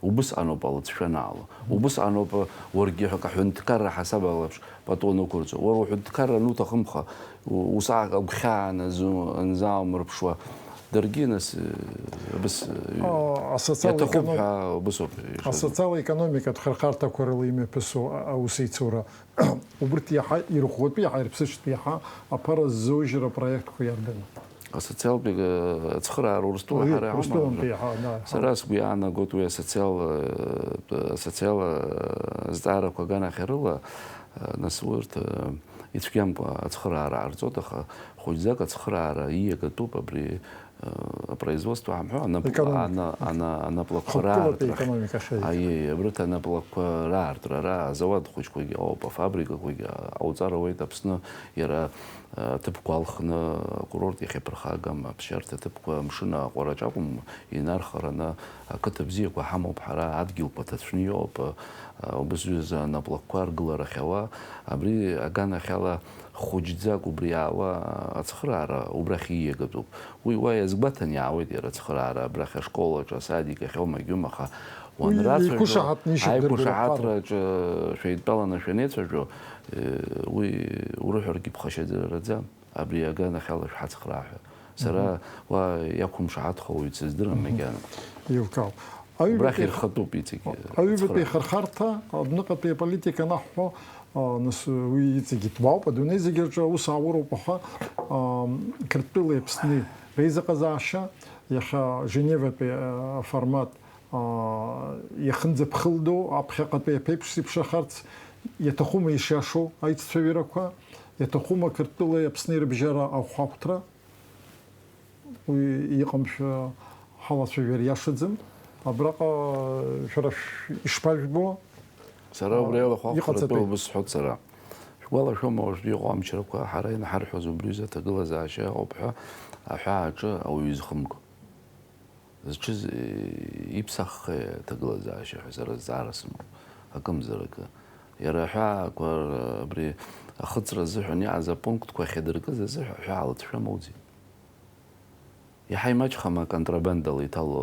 Убысҟаноуп алыҵшәа анаало. Убысҟаноуп уаргьы ҳәа аҳәынҭқарра ҳасаб алаԥш пату анықәырҵо. Уара уҳәынҭқарра ануҭахымха, у-, усҟак агәхьаа назу-, анзааумырԥшуа, даргьы нас, э, абыс, э, А, асоциал иаҭахуп эконом-, ҳәа убысоуп ишазу. Асоциал економикатә хырхарҭақәа рыла имҩаԥысуа а-, аусеицура, убырҭ иаҳа ирӷәӷәатәу, иаҳа ирԥсыҽтәу, иаҳа аԥара ззоужьра апроектқәа иарбану? Асоциалтә, э, ацхыраара Урыстәыла Уи ҳара иҳамоуп. Урыстәылантәи иаҳа, да, иҳа. Сара сгәы иаанагоит уи асоциал, э, асоциал, э, зҵаарақәа аганахьарыла, э, нас урҭ, э, ицәгьамкәа ацхыраара ҟарҵоит, аха хәыҷӡак ацхыраара ииагатәуп абри, э, апроизводство ҳамҳәо, анап-, Економика. ана-, ана-, анаплакқәа Хықәкылатәи раартра. Економика ахьеиӷьу. Аиеи, абрыҭ анаплакқәа раартра, ара азауад хәыҷқәагьы ыҟоуп, афабрикақәагьы ҟауҵар ауеит Аԥсны, иара аҭыԥқәа алхны акурорт иахьаԥырхагам, аԥсшьарҭа ҭыԥқәа, амшын аҟәараҿ акәым, инархараны ақыҭа бзиақәа ҳамоуп ҳара, адгьылқәа ҭацәны иҟоуп, убас ҩыза анаплакқәа аргыларахь ауа, абри аганахьала хәыҷӡак убри аауа ацхыраара убрахь ииагатәуп. Уи уа иазгәаҭан иаауеит иара ацхыраара, абрахь ашколаҿ, асадик ахь аума-гьума, аха Уи уанрацәажәо, еиқәышаҳаҭны ишьақәдыргылоуп. Аиқәышаҳаҭраҿы шәеидтәаланы шәанеицәажәо, Уи урыҳәаргьы ԥхашьаӡараӡам, абри аганахьала шәҳацхраа ҳәа. Сара Мгм. уа иақәымшаҳаҭхауеит сыздырам Мгм. макьана. Еилкаауп. Убрахь Аҩбатәи ирхатәуп иҵегьы аҩбатәи ацхраа. Ахырхарҭа, адәныҟатәи аполитика анаҳҳәо, а, нас уи иҵегьы ҭбаауп, адунеи зегьы рҿы аус аауроуп, аха, а, Қырҭтәылеи Аԥсни реизыҟазаашьа, иахьа Женеватәи, а, аформат, аа, иахынӡаԥхылдоу, аԥхьаҟатәи аԥеиԥш зеиԥшрахарц, иаҭахума ишиашоу аиццәажәарақәа, иаҭахума Қырҭтәылеи Аԥсни рыбжьара ахәаахәҭра, уи иҟамшәа ҳалацәажәар иашаӡам. Абраҟа шәара шә-, ишԥажәбо? Сара убри ала хәа Иҟаҵатәи. Ахәратәы убыс сҳәоит сара. Шәгәалашәома уажәтәи иҟоу амчрақәа, ҳара ианаҳарҳәоз убри аҩыза аҭагылазаашьа ыҟоуп ҳәа аҳәааҿы ауаҩы изхымго? Зҽыз, э, иԥсаххеи аҭагылазаашьа ҳәа сара зҵаара сымоуп, акымзаракы. Иара аҳәаақәа р-, абри ахыҵра азыҳәан иҟаз апунктқәа ахьадыркыз азыҳәа аҳәаа алыҵшәа амоуӡеит. Иаҳа имаҷхама аконтрабандала иҭало,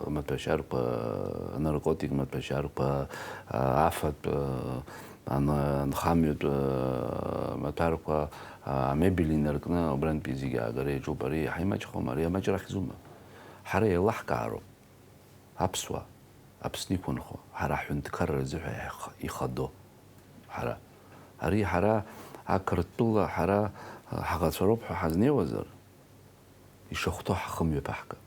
э, амаҭәашьарқәа, анаркотик маҭәашьарқәа, а, афатә, э, ан-, анхамҩатә, э, маҭәарқәа, а, амебель инаркны, убрантәи зегьы аагара иаҿуп. Ари иаҳа имаҷхома? Ари амаҷра ахьӡума? Ҳара еилаҳкаароуп. Аԥсуаа, Аԥсны иқәынхо, ҳара ҳҳәынҭқарра азыҳәа иаҳ-, ихадоу. Ҳара, ари ҳара ақырҭтәыла ҳара, а, ҳаӷацәа роуп ҳәа ҳазнеиуазар, ишахәҭоу ҳхымҩаԥаҳгап.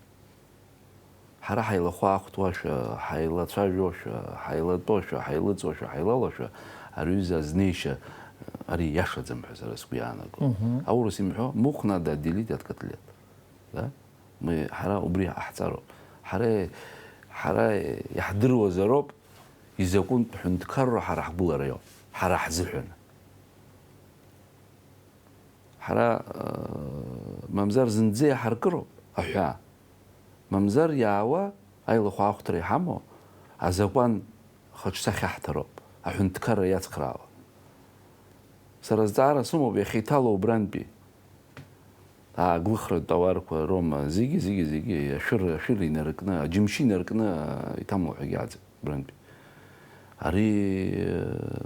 Ҳара ҳаилахәаахәҭуашәа, ҳаилацәажәошәа, ҳаилатәошәа, ҳаилыҵуашәа, ҳаилалошәа, ари аҩыза азнеишьа, ари иашаӡам ҳәа сара сгәы иаанаго. Мгм. Аурыс имҳәо, мух надо отделить от котлет. Да? Мы, ҳара убри ҳаҟаҳҵароуп. Ҳара, ҳара иаҳдыруазароуп изакәынтә ҳәынҭқарра ҳара ҳгәылара иоуп, ҳара ҳзыҳәан. Ҳара, э, мамзар зынӡа иаҳаркыроуп аҳәаа. Мамзар иаауа аилахәаахәҭра иҳамоу азакәан хаҿсахьаҳҭароуп, аҳәынҭқарра иацхраауа. Сара азҵаара сымоуп иахьа иҭало убрантәи. Ааглыхратә тауарқәа роума, зегьы, зегьы, зегьы, ашәыр, ашәыр инаркны, аџьымшьы инаркны, а, иҭамло ҳәагьы аӡам, убрантәи. Ари, э,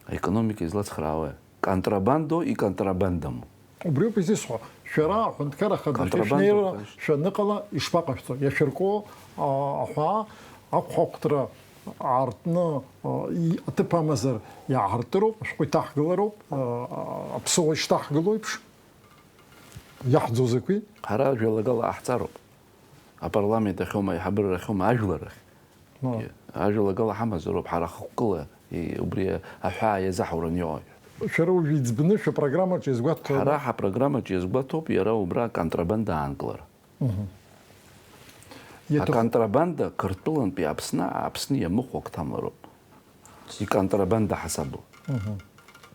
аекономика излацхраауеи? Контрабандо и контрабандам. Убриоуп изысҳәо. Шәара аҳәынҭқар ахада Контрабандоуп, шәышнеира конечно. Шәаныҟала ишԥаҟашәҵо? Иашәырку, а, аҳәаа, ақәҳахәҭра аартны, а, и-, аҭыԥ амазар иааҳартыроуп, ашәҟәы иҭаҳгылароуп, а, аԥсыуа ишҭаҳгыло еиԥш. Иаҳӡо закәи? Ҳара жәалагала ҟаҳҵароуп. Апарламент ахьоума, аиҳабыра ахьоума, ажәлар ахь. Ма. Ажәалагала ҳамазароуп, ҳара хықәкыла, и-, убри аҳәаа иазаҳаураны иҟоу. Шәара уажә иӡбны шәапрограммаҿы иазгәаҭоума? Ҳара ҳапрограммаҿы иазгәаҭоуп иара убра аконтрабанда аанкылара. Мгм. Иаҭаху- Аконтрабанда Қырҭтәылантәи Аԥсны, Аԥсны иамыхәо акы ҭамлароуп. Иконтрабанда ҳасабла. Мгм.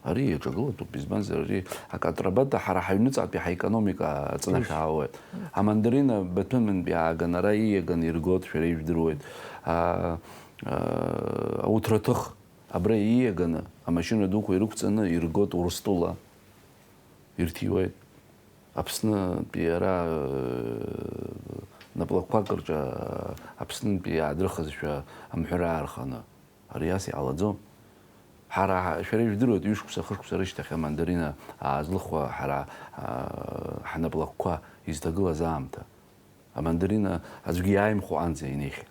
Ари иаҿагылатәуп, избанзар, ари аконтрабанда ҳара ҳаҩныҵҟатәи ҳаекономика аҵнахьаауеит. Амандарина Баҭәымынтәи ааган ара ииаганы иргоит, шәара ижәдыруеит. А, а, ауҭраҭых абра ииаганы, амашьына дуқәа ирықәҵаны иргоит Урыстәыла. Ирҭиуеит. Аԥснытәи ара, э, наплакқәак рҿы, э, Аԥснынтәи иаадрыхызшәа амҳәыр аарханы. Ари ас иҟалаӡом. Ҳара, шәара ижәдыруеит, ҩышықәса, хышықәса рышьҭахь амандарина аазлыхуа ҳара, э, ҳнаплакқәа изҭагылаз аамҭа. Амандарина аӡәгьы иааимхәо анӡа инеихьан.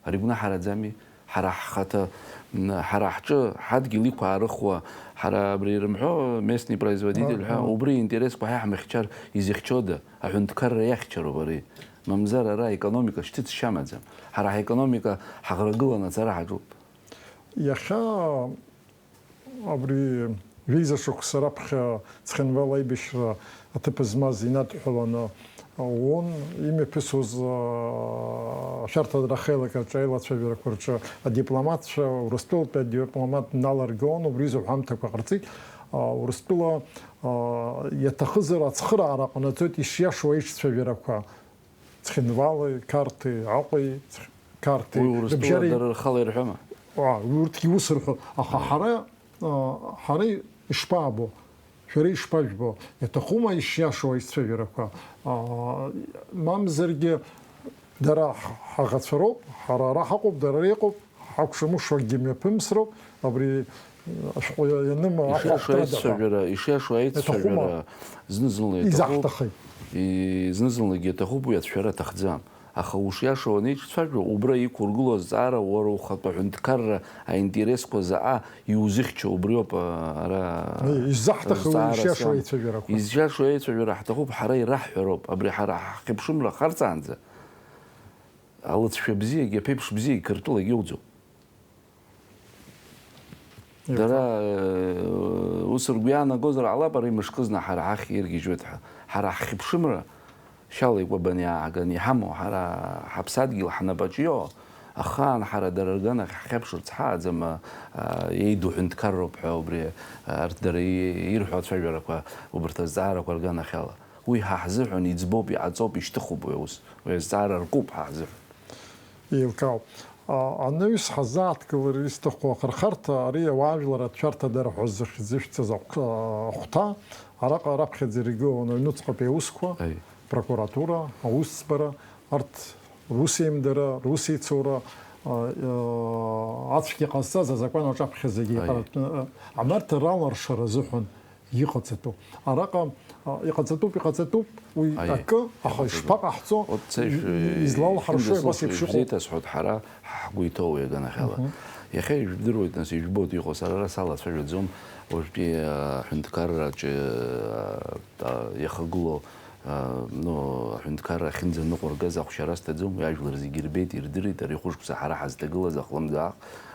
Ари гәнаҳараӡами? Ҳара ҳхаҭа, м, ҳара ҳҿы ҳадгьыл иқәаарыхуа, ҳара абри ирымҳәо, местный производитель ҳәа, Ага. Убри интересқәа ҳа иаҳмыхьчар изыхьчода? Аҳәынҭқарра иахьчароуп ари. Мамзар ара аекономика шьҭыҵшьа амаӡам. Ҳара ҳаекономика ҳаӷрагыланы ацара ҳаҿуп. Иахьа Абри жәеиза шықәса раԥхьа Цхинвал аибашьра аҭыԥ змаз инадҳәаланы ООН имҩаԥысуаз, а, ашәарҭадара ахеилак аҿы аилацәажәарақәа рҿы адипломатцәа, Урыстәылатәи адипломат дналаргон, убри изы ҳәамҭақәа ҟарҵеит. А, Урыстәыла, а, иаҭахызар ацхыраара ҟанаҵоит ишиашоу аиҿцәажәарақәа. Цхинвали, Қарҭи, Аҟәеи, Цх-, Қарҭи, Уи Урыстәыла рыбжьара дара рхала ирҳәама? А, урҭгьы ус рҳәо, аха Аиеи. Ҳара, а, ҳара ишԥаабо? Шәара ишԥажәбо? Иаҭахума ишиашоу аицәажәарақәа? А, мамзаргьы дара ҳ-, ҳаӷацәа роуп, ҳара ара ҳаҟоуп, дара ара иҟоуп. Ҳакәша-мыкәша акгьы мҩаԥымсроуп, абри ашәҟәы ианыма Ишиашоу ахәаахәҭра аицәажәара, ишиашоу аицәажәара иаҭахума? Зны-зынла иаҭахуп. Изаҳҭахи? И-, зны-зынлагьы иаҭахуп, уи ацәшәара аҭахӡам. Аха ушиашоу анеиҿцәажәо, убра иқәургыло азҵаара, уара ухатәы аҳәынҭқарра аинтересқәа заҟа иузыхьчо, убриоуп, а, ара Ишзаҳҭахи уи азҵаара ишиашоу сам-, аицәажәарақәа? Изшиашоу аицәажәара ҳҭахуп, ҳара ираҳҳәароуп, абри ҳара ҳхьыԥшымра харҵаанӡа. Алыҵшәа бзиагьы аԥеиԥш бзиагьы Қырҭтәылагьы иоуӡом. Дара, э, ус ргәы иаанагозар ҟалап, ари мышкызны ҳара ҳахь иргьежьуеит ҳәа. Ҳара ҳхьыԥшымра шьала икәабаны иааганы иҳамоу, ҳара ҳаԥсадгьыл ҳнапаҿы иоуа, ахаан ҳара дара рганахь ҳхьаԥшырц ҳааӡам, а, а, еиду ҳәынҭқарроуп ҳәа убри, а, арҭ дара и-, ирҳәо ацәажәарақәа, убарҭ азҵаарақәа рганахьала. Уи ҳа ҳзыҳәан иӡбоуп, иҟаҵоуп, ишьҭыхуп уи аус. Уи азҵаара ркуп ҳа ҳзыҳәан. Еилкаауп. А, анаҩс ҳазааҭгылар исҭаху ахырхарҭа, ари ауаажәлар аҭшәарҭадара ҳәа зыхьӡышәҵаз ахә-, ахәҭа, араҟа раԥхьаӡа иргылон аҩнуҵҟатәи аусқәа, Аи. Прокуратура, аусӡбара, арҭ русеимдара, русеицура, а, а, ацәгьа ҟазҵаз азакәан аҿаԥхьа зегьы Аи. Иҟаратәны, а, амарҭа раларшара азыҳәан иҟаҵатәуп. Араҟа, а, иҟаҵатәуп, иҟаҵатәуп, уи Аиеи, акы, аха иҟаҵатәуп. Ишԥаҟаҳҵо, От сеишәа, и-, и-, излалҳаршо индус абас еиԥш иҟоуп. Шәзеиҭасҳәоит ҳара ҳгәы иҭоу уи аганахьала. Мгм. Иахьа ижәдыруеит, нас, ижәбоит иҟоу, сара ара салацәажәаӡом, уажәтәи, а, аҳәынҭқарраҿы, а, а, иахагылоу, а, ну, аҳәынҭқарра ахьынӡаныҟәыргаз ахәшьара сҭаӡом, уи ажәлар зегьы ирбеит, ирдырит, ари хәышықәса ҳара ҳазҭагылаз ахлымӡаах,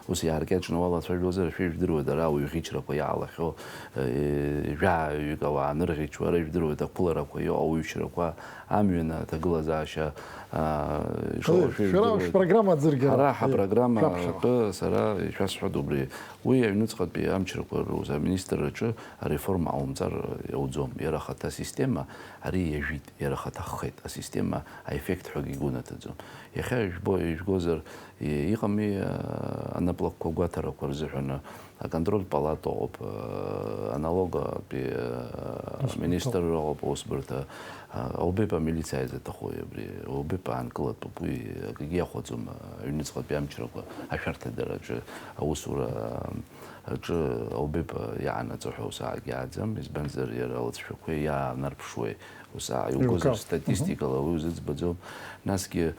Ус иааркьаҿны уалацәажәозар, шәа ижәдыруеит, ара ауаҩ ӷьычрақәа иаалахьоу, э, жәаҩык ауаа анырӷьычуа, ара ижәдыруеит, ақәыларақәа иоуа, ауаҩшьрақәа, амҩан аҭагылазаашьа, а, ишоуа Э, шәа шәара ижәдыруеит. Шәпрограмма аӡыргара, Ҳара э, ҳапрограмма шәаԥхьаҟа. Атәы сара ишәасҳәоит убри. Уи аҩныҵҟатәи амчрақәа рус аминистрраҿы ареформа аумҵар иауӡом. Иара ахаҭа асистема ари иажәит, иара ахаҭа ххеит. Асистема аеффект ҳәагьы игәы наҭаӡом. Иахьа ижәбо, ижәгозар, И-, иҟами, а, анаплакқәа гәаҭарақәа рзыҳәан аконтрольтә палата ыҟоуп, а, аналогатәи, а, Аминистрра ыҟоуп аусбарҭа. Аубеип амилициа изаҭахуи абри? Аубеип аанкылатәуп, уи акгьы иахәаӡом. Аҩныҵҟатәи амчрақәа ашәарҭадараҿы аусура аҿы аубеип иаанаҵо ҳәа усаагьы ааӡам, избанзар иара алыҵшәақәеи иаанарԥшуеи усаа иугозар, статистикала уи узыӡбаӡом. Насгьы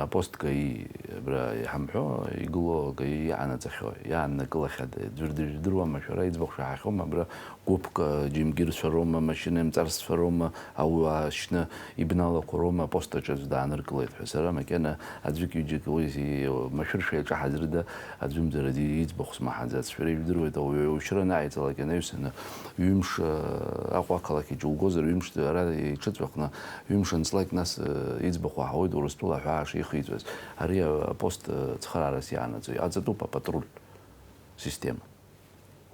апост ГАИ абра иҳамҳәо, игылоу ГАИ иаанаҵахьоу, иааннакылахьада, ӡәыр дыжәдыруама, шәара иӡбахә шәаҳахьоума, абра гәыԥк, џьымгьырцәа роума, машьына имҵарсцәа роума, ауаа шьны ибналақәа роума апост аҿы аӡә дааныркылеит ҳәа. Сара макьана аӡәык-ҩыџьак уи машәыршәа иаҿаҳазрыда аӡәымзар аӡәы иӡбахә смаҳаӡац. Шәара ижәдыруеит, ауаҩы аушьра анааиҵалак инаҩсаны ҩымш, Аҟәа ақалақь иҿы угозар, ҩымш ара иҽыҵәахны, ҩымш анҵлак, нас иӡбахә аҳауеит Урыстәыла аҳәаа шихиҵәаз. Ари апост цхыраарас иаанаҵоит. Иҟаҵатәуп апатруль система.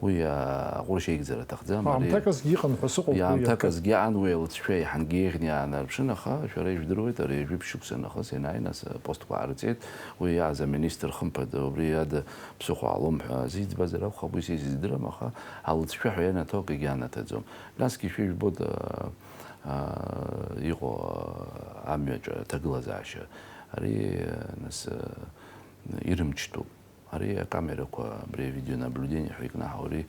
Уи аҟәыршь еигӡара аҭахӡам. Ари Аамҭаказгьы иҟан ҳәа сыҟоуп, уи аамҭаказгьы иан уи алыҵшәа иаҳангьы еиӷьны иаанарԥшын, аха шәара ижәдыруеит, ари жәиԥшь шықәса нахыс ианааи, нас апостқәа аарҵеит. Уи иааз аминистр хымԥада убри иада ԥсыхәа ҟалом ҳәа азиӡбазар акәхап, уи са исыздырам, аха алыҵшәа ҳәа ианаҭо акгьы анаҭаӡом. Насгьы шәыжәбоит, аа, иҟоу, аа, амҩаҿы аҭагылазаашьа. Ари, нас, ирымчтәуп. Ари акамерақәа, абри авидеонаблюдение ҳәа икнаҳау, ари,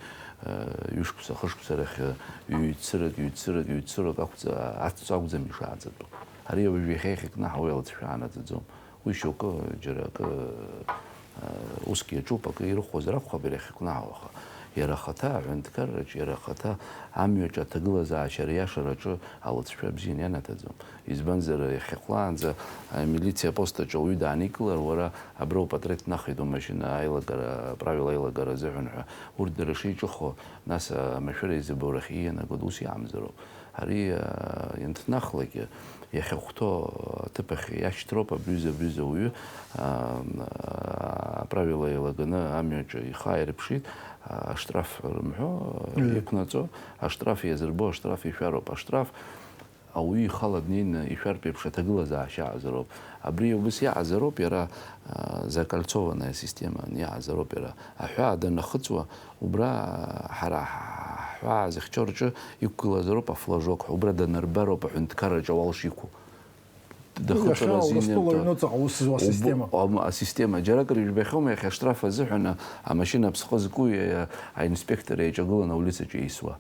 ҩышықәса, хышықәса рахь, ҩ-цырак, ҩ-цырак, ҩ-цырак ақәҵа-, аҵәца акәӡам ишааҵатәу. Ари уажә иахьа иахьакнаҳау алыҵшәа анаӡаӡом. Уи шьоукы џьара акы, усгьы иаҿуп, акы ирыхәозар акәхап иара иахьакнаҳау, аха иара ахаҭа аҳәынҭқарраҿы, иара ахаҭа амҩаҿы аҭагылазаашьа ариашараҿы алыҵшәа бзианы ианаҭаӡом. Избанзар, иахьахәлаанӡа амилициа апост аҿы ауаҩы дааникылар, уара абра упатреҭ нахеит умашьына аилагара, аправила аилагара азыҳәан ҳәа, урҭ дара шеиҿыхо, нас амашәыр аизабаурахь иианагоит, ус иаамзароуп. Ари, а, ианҭнахлакь, иахьахәҭоу аҭыԥ ахь иашьҭроуп абҩыза, абҩыза ауаҩы, а, а, аправила еилаганы амҩаҿы ихы ааирԥшит, а, аштраф рымҳәо, Мм. иқәнаҵо, аштраф иазырбо, аштраф ишәароуп. Аштраф ауаҩы ихала днеины ишәартә еиԥш аҭагылазаашьа аҟазароуп. Абри убас иаҟазароуп иара, а, закольцованная система иаҟазароуп иара. Аҳәаа данахыҵуа, убра, а, ҳара ҳ-, ҳҳәаа зыхьчо рҿы иқәгылазароуп афлажок ҳәа, убра данарбароуп аҳәынҭқарраҿы ауал шиқәу. Дахыҵыр Иахьа азин Урыстәыла ианҭо. Аҩныҵҟа аус зуа Уб-, система. Ам-, асистема. Џьаракыр ижәбахьоума, иахьа аштраф азыҳәан амашьына аԥсҟы зку, а, аинспектор еиҿагыланы аулицаҿы еисуа?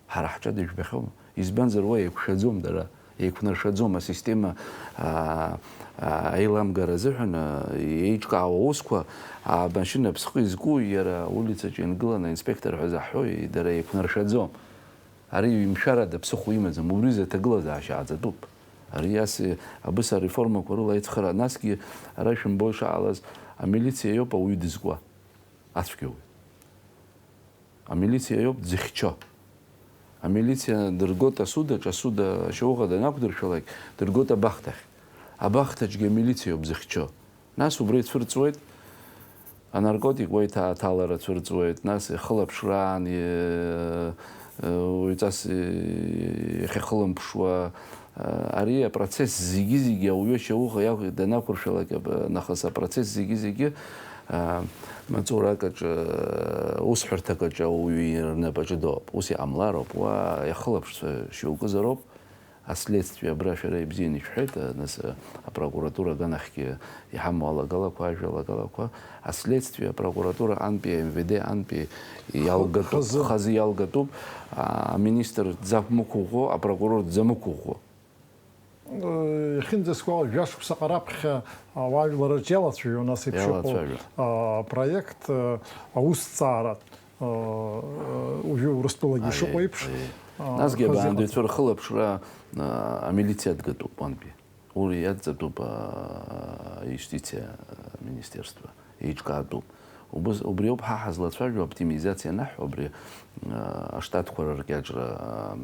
Ҳара ҳҿы дыжәбахьоума? Избанзар, уа еиқәшәаӡом дара, еиқәнаршәаӡом асистема, аа, аа, аиламгара азыҳәан, аа, еиҿкаауа аусқәа, амашьына аԥсҟы изку, иара аулицаҿы иангыланы аинспектор ҳәа заҳҳәо, дара еиқәнаршәаӡом. Ари ҩымшәарада ԥсыхәа имаӡам, убри изы аҭагылазаашьа ааӡатәуп. Ари ас, абыс ареформақәа рыла аицхыра, насгьы ара шәымбои шаалаз, амилициа иоуп ауаҩы дызкуа, ацәгьауаҩ. Амилициа иоуп дзыхьчо. Амилициа дыргоит асудаҿ, асуд ашьауӷа данақәдыршәалак, дыргоит абахҭахь. Абахҭаҿгьы амилициа иоуп зыхьчо. Нас убра ицәырҵуеит, анаркотик уа иҭа-, аҭалара цәырҵуеит, нас ихылаԥшраан, и-, уаҩҵас, и-, иахьахылымԥшуа, Ари апроцесс зегьы-зегьы ауаҩы ашьауӷа иақә-, данақәыршәалак, ап-, нахыс апроцесс зегьы-зегьы, а, маҵурак аҿы, усҳәарҭак аҿы ауаҩы рнапаҿы доуп. Ус иҟамлароуп, уа иахылаԥшцәа шьоукызароуп. Аследствие абра шәара ибзианы ишәҳәеит, а, нас, а, апрокуратура аганахьгьы иҳамоу алагалақәа, ажәа алагалақәа. Аследствие, апрокуратура антәи, МВД антәи иалгатәуп, хазы. Хазы иалгатәуп. А, аминистр дзақәмықәыӷәӷәо, апрокурор дзамықәыӷәӷәо. Иахьынӡасгәалашәо, жәашықәсаҟа раԥхьа ауаажәларраҿы иалацәажәон ас еиԥш иҟоу, Иалацәажәон. А, проект, а, аусҭҵаара, а, уажәы Урыстәылагьы Аиеи, ишыҟоу еиԥш, аиеи. А, Насгьы хазы абаандаҩцәа иҟаҵоуп. Рхылаԥшра, а, амилициа адгатәуп уантәи. Уи иадҵатәуп, а, аиустициа, а, министерство. еиҿкаатәуп. Убыс-, убриоуп ҳа ҳазлацәажәо, оптимизациа анаҳҳәо, абри, а, аштатқәа рыркьаҿра, а,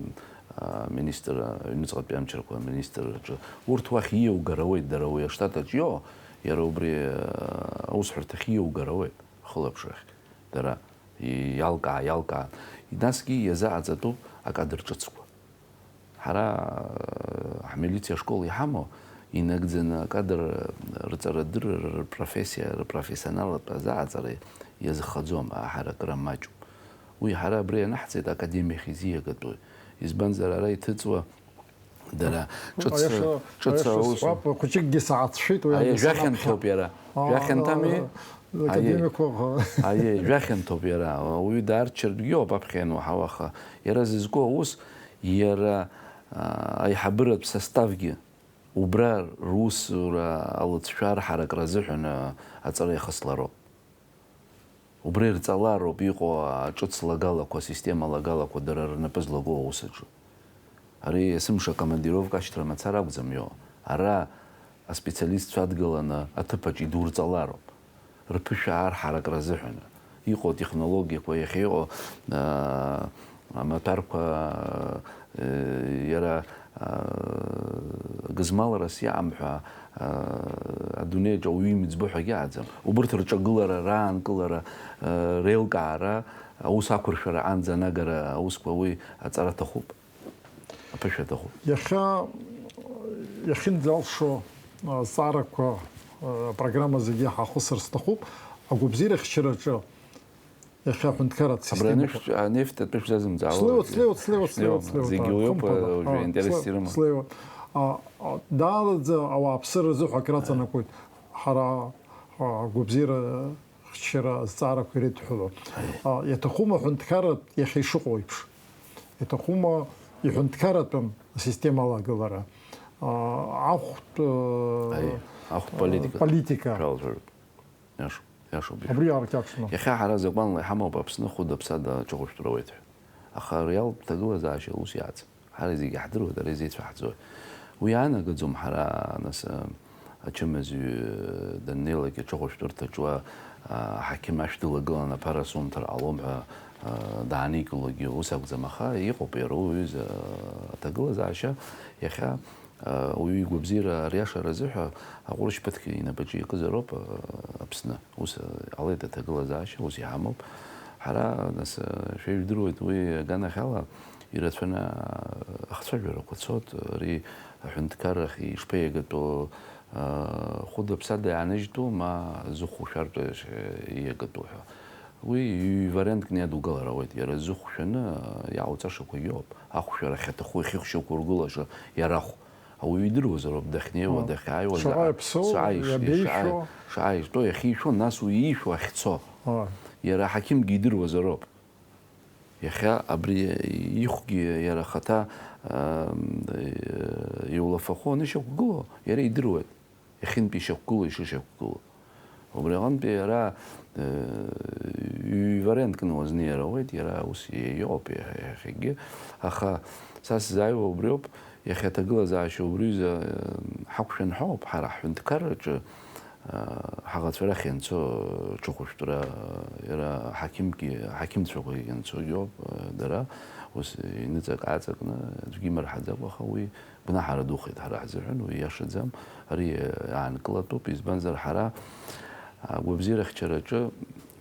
а, министр, а, аҩныҵҟатәи амчрақәа аминистр аҿы. Урҭ уахь ииаугар ауеит, дара уи аштат аҿы иоуа, иара убри, а, аусҳәарҭахь ииаугар ауеит, хылаԥшрахь. Дара иалкаа, иалкаа. Насгьы иазааӡатәуп акадр ҿыцқәа. Ҳара, ҳмилициа ашкол иҳамоу, инагӡаны акадр рҵарадырра, рпрофессиа, рпрофессионалтә азааӡара иазхаӡом, аҳаракыра маҷуп. Уи ҳара абра ианаҳҵеит академиахь изиагатәу. Избанзар, ара иҭыҵуа дара ҿыц, Аиаша, ҿыц аиаша аус. Сҳәап, хәыҷыкгьы саацәшәеит уи Аиеи, адесант жәахьанҭоуп аԥхьа. Иара. Аа, Жәахьанҭами? аа, академик уаха. Аиеи, жәахьанҭоуп иара. Уаҩы даарччартәгьы иоуп аԥхьа иануҳауа, аха иара зызку аус, иара, аа, аиҳабыратә составгьы убра русура алыҵшәа арҳарак рзыҳәан, аа, аҵара иахыслароуп. Убра ирҵалароуп иҟоу аҿыц лагалақәа, асистема лагалақәа дара рнапы злагоу аус аҿы. Ари есымша акомандировка ашьҭра мацара акәӡам иоуа. Ара аспециалистцәа адгыланы аҭыԥаҿ идурҵалароуп. Рԥышәа арҳарак рзыҳәан. Иҟоу атехнологиақәа, иахьа иҟоу, аа, амаҭәарқәа, э, иара, аа, гызмалрас иаамҳәа, аа, адунеиаҿ ауаҩы имыӡбо ҳәагьы ааӡам. Убырҭ рҿагылара, раанкылара, э, реилкаара, аус ақәыршәара анӡа анагара аусқәа уи аҵара аҭахуп. Аԥышәа аҭахуп. Иахьа иахьынӡалшо азҵаарақәа, апрограмма зегьы ҳахысыр сҭахуп. Агәабзиарахьчараҿы иахьа аҳәынҭқарратә Абра система. анефтә, анефть атәы шәзазымҵаауа. Слеиуеит, слеиуеит, слеиуеит, слеиуеит, слеиуеит. Зегьы уиоуп, Хымԥада. уажәы Аа, интерес слеиуеит, ирымоуп. Слеиуеит. А, а, даараӡа ауааԥсыра рзыҳәа акраҵанакуеит ҳара, а, агәабзиара хьчара азҵаарақәа ирыдҳәалоу. А, иаҭахума аҳәынҭқарратә иахьа ишыҟоу еиԥш? Иаҭахума иҳәынҭқарратәым асистема алагалара? А, ахәтә, э, Аиеи, ахәтә политика. Политика. Шәалҳәароуп. Иашоуп, иашоуп. Убри иааркьаҿны. Иахьа ҳара закәанла иҳамоуп Аԥсны хәыда-ԥсада аҽахәышәтәра ауеит ҳәа. Аха ари алтә ҭагылазаашьа ус иаҵ. Ҳара зегьы иаҳдыруеит, ара изеицәаҳҵои. Уи иаанагаӡом ҳара, нас, ачымазаҩ даннеилак аҽахәышәтәырҭаҿ уа, аҳақьым ашә дылагылан аԥара сумҭар ҟалом ҳәа, дааникылогьы ус акәӡам, аха иҟоуп иара уи аҩыза аҭагылазаашьа. Иахьа Уаҩы игәабзиара ариашара азыҳәа аҟәрышь ԥыҭк инапаҿы иакызароуп Аԥсны. Ус ҟалеит аҭагылазаашьа, ус иҳамоуп. Ҳара, нас, шәеижәдыруеит, уи аганахьала ирацәаны ахцәажәарақәа цоит, ари аҳәынҭқаррахь ишԥаиагатәу, хәыда-ԥсада иааныжьтәу, ма зыхәшәартә иагатәу ҳәа. Уи ҩ-варианткны иадугалар ауеит, иара зыхәшәаны иаауҵашақәагьы ыҟоуп. Ахәшәара ахьаҭаху, иахьыхәшьақәургылаша иара ахә. Ауаҩы идыруазароуп дахьнеиуа, дахьааиуа, шаҟа иаԥсоу, шаҟа иш-, иабеишәо. Шаҟа, шаҟа иштәоу иахьишәо, нас уи иишәо ахьцо. Иара аҳақьымгьы идыруазароуп. Иахьа абри ихәгьы иара ахаҭа, ам, иулафахәы анышьақәгыло, иара идыруеит, иахьынтәи ишьақәгылоу, ишышьақәгылоу. Убри аҟынтәи иара, э, ҩ-варианткны уазнеир ауеит, иара ус иоуп иахьа, иахьагьы. Аха са сзааиуа убриоуп, иахьа аҭагылазаашьа убриҩыза, э, ҳақәшәан ҳәоуп, ҳара ҳҳәынҭқарраҿы, э, ҳаӷацәа рахь ианцо, э, ҽыхәышәтәра, э, иара ҳақьымгьы, ҳақьымцәақәагьы ианцогьы ауп, э, дара ус иныҵак-ааҵакны аӡәгьы имырҳаӡакәа, аха уи гәнаҳара духеит ҳара ҳзыҳәан, уи иашаӡам, ари аанкылатәуп, избанзар ҳара агәабзиарахьчараҿы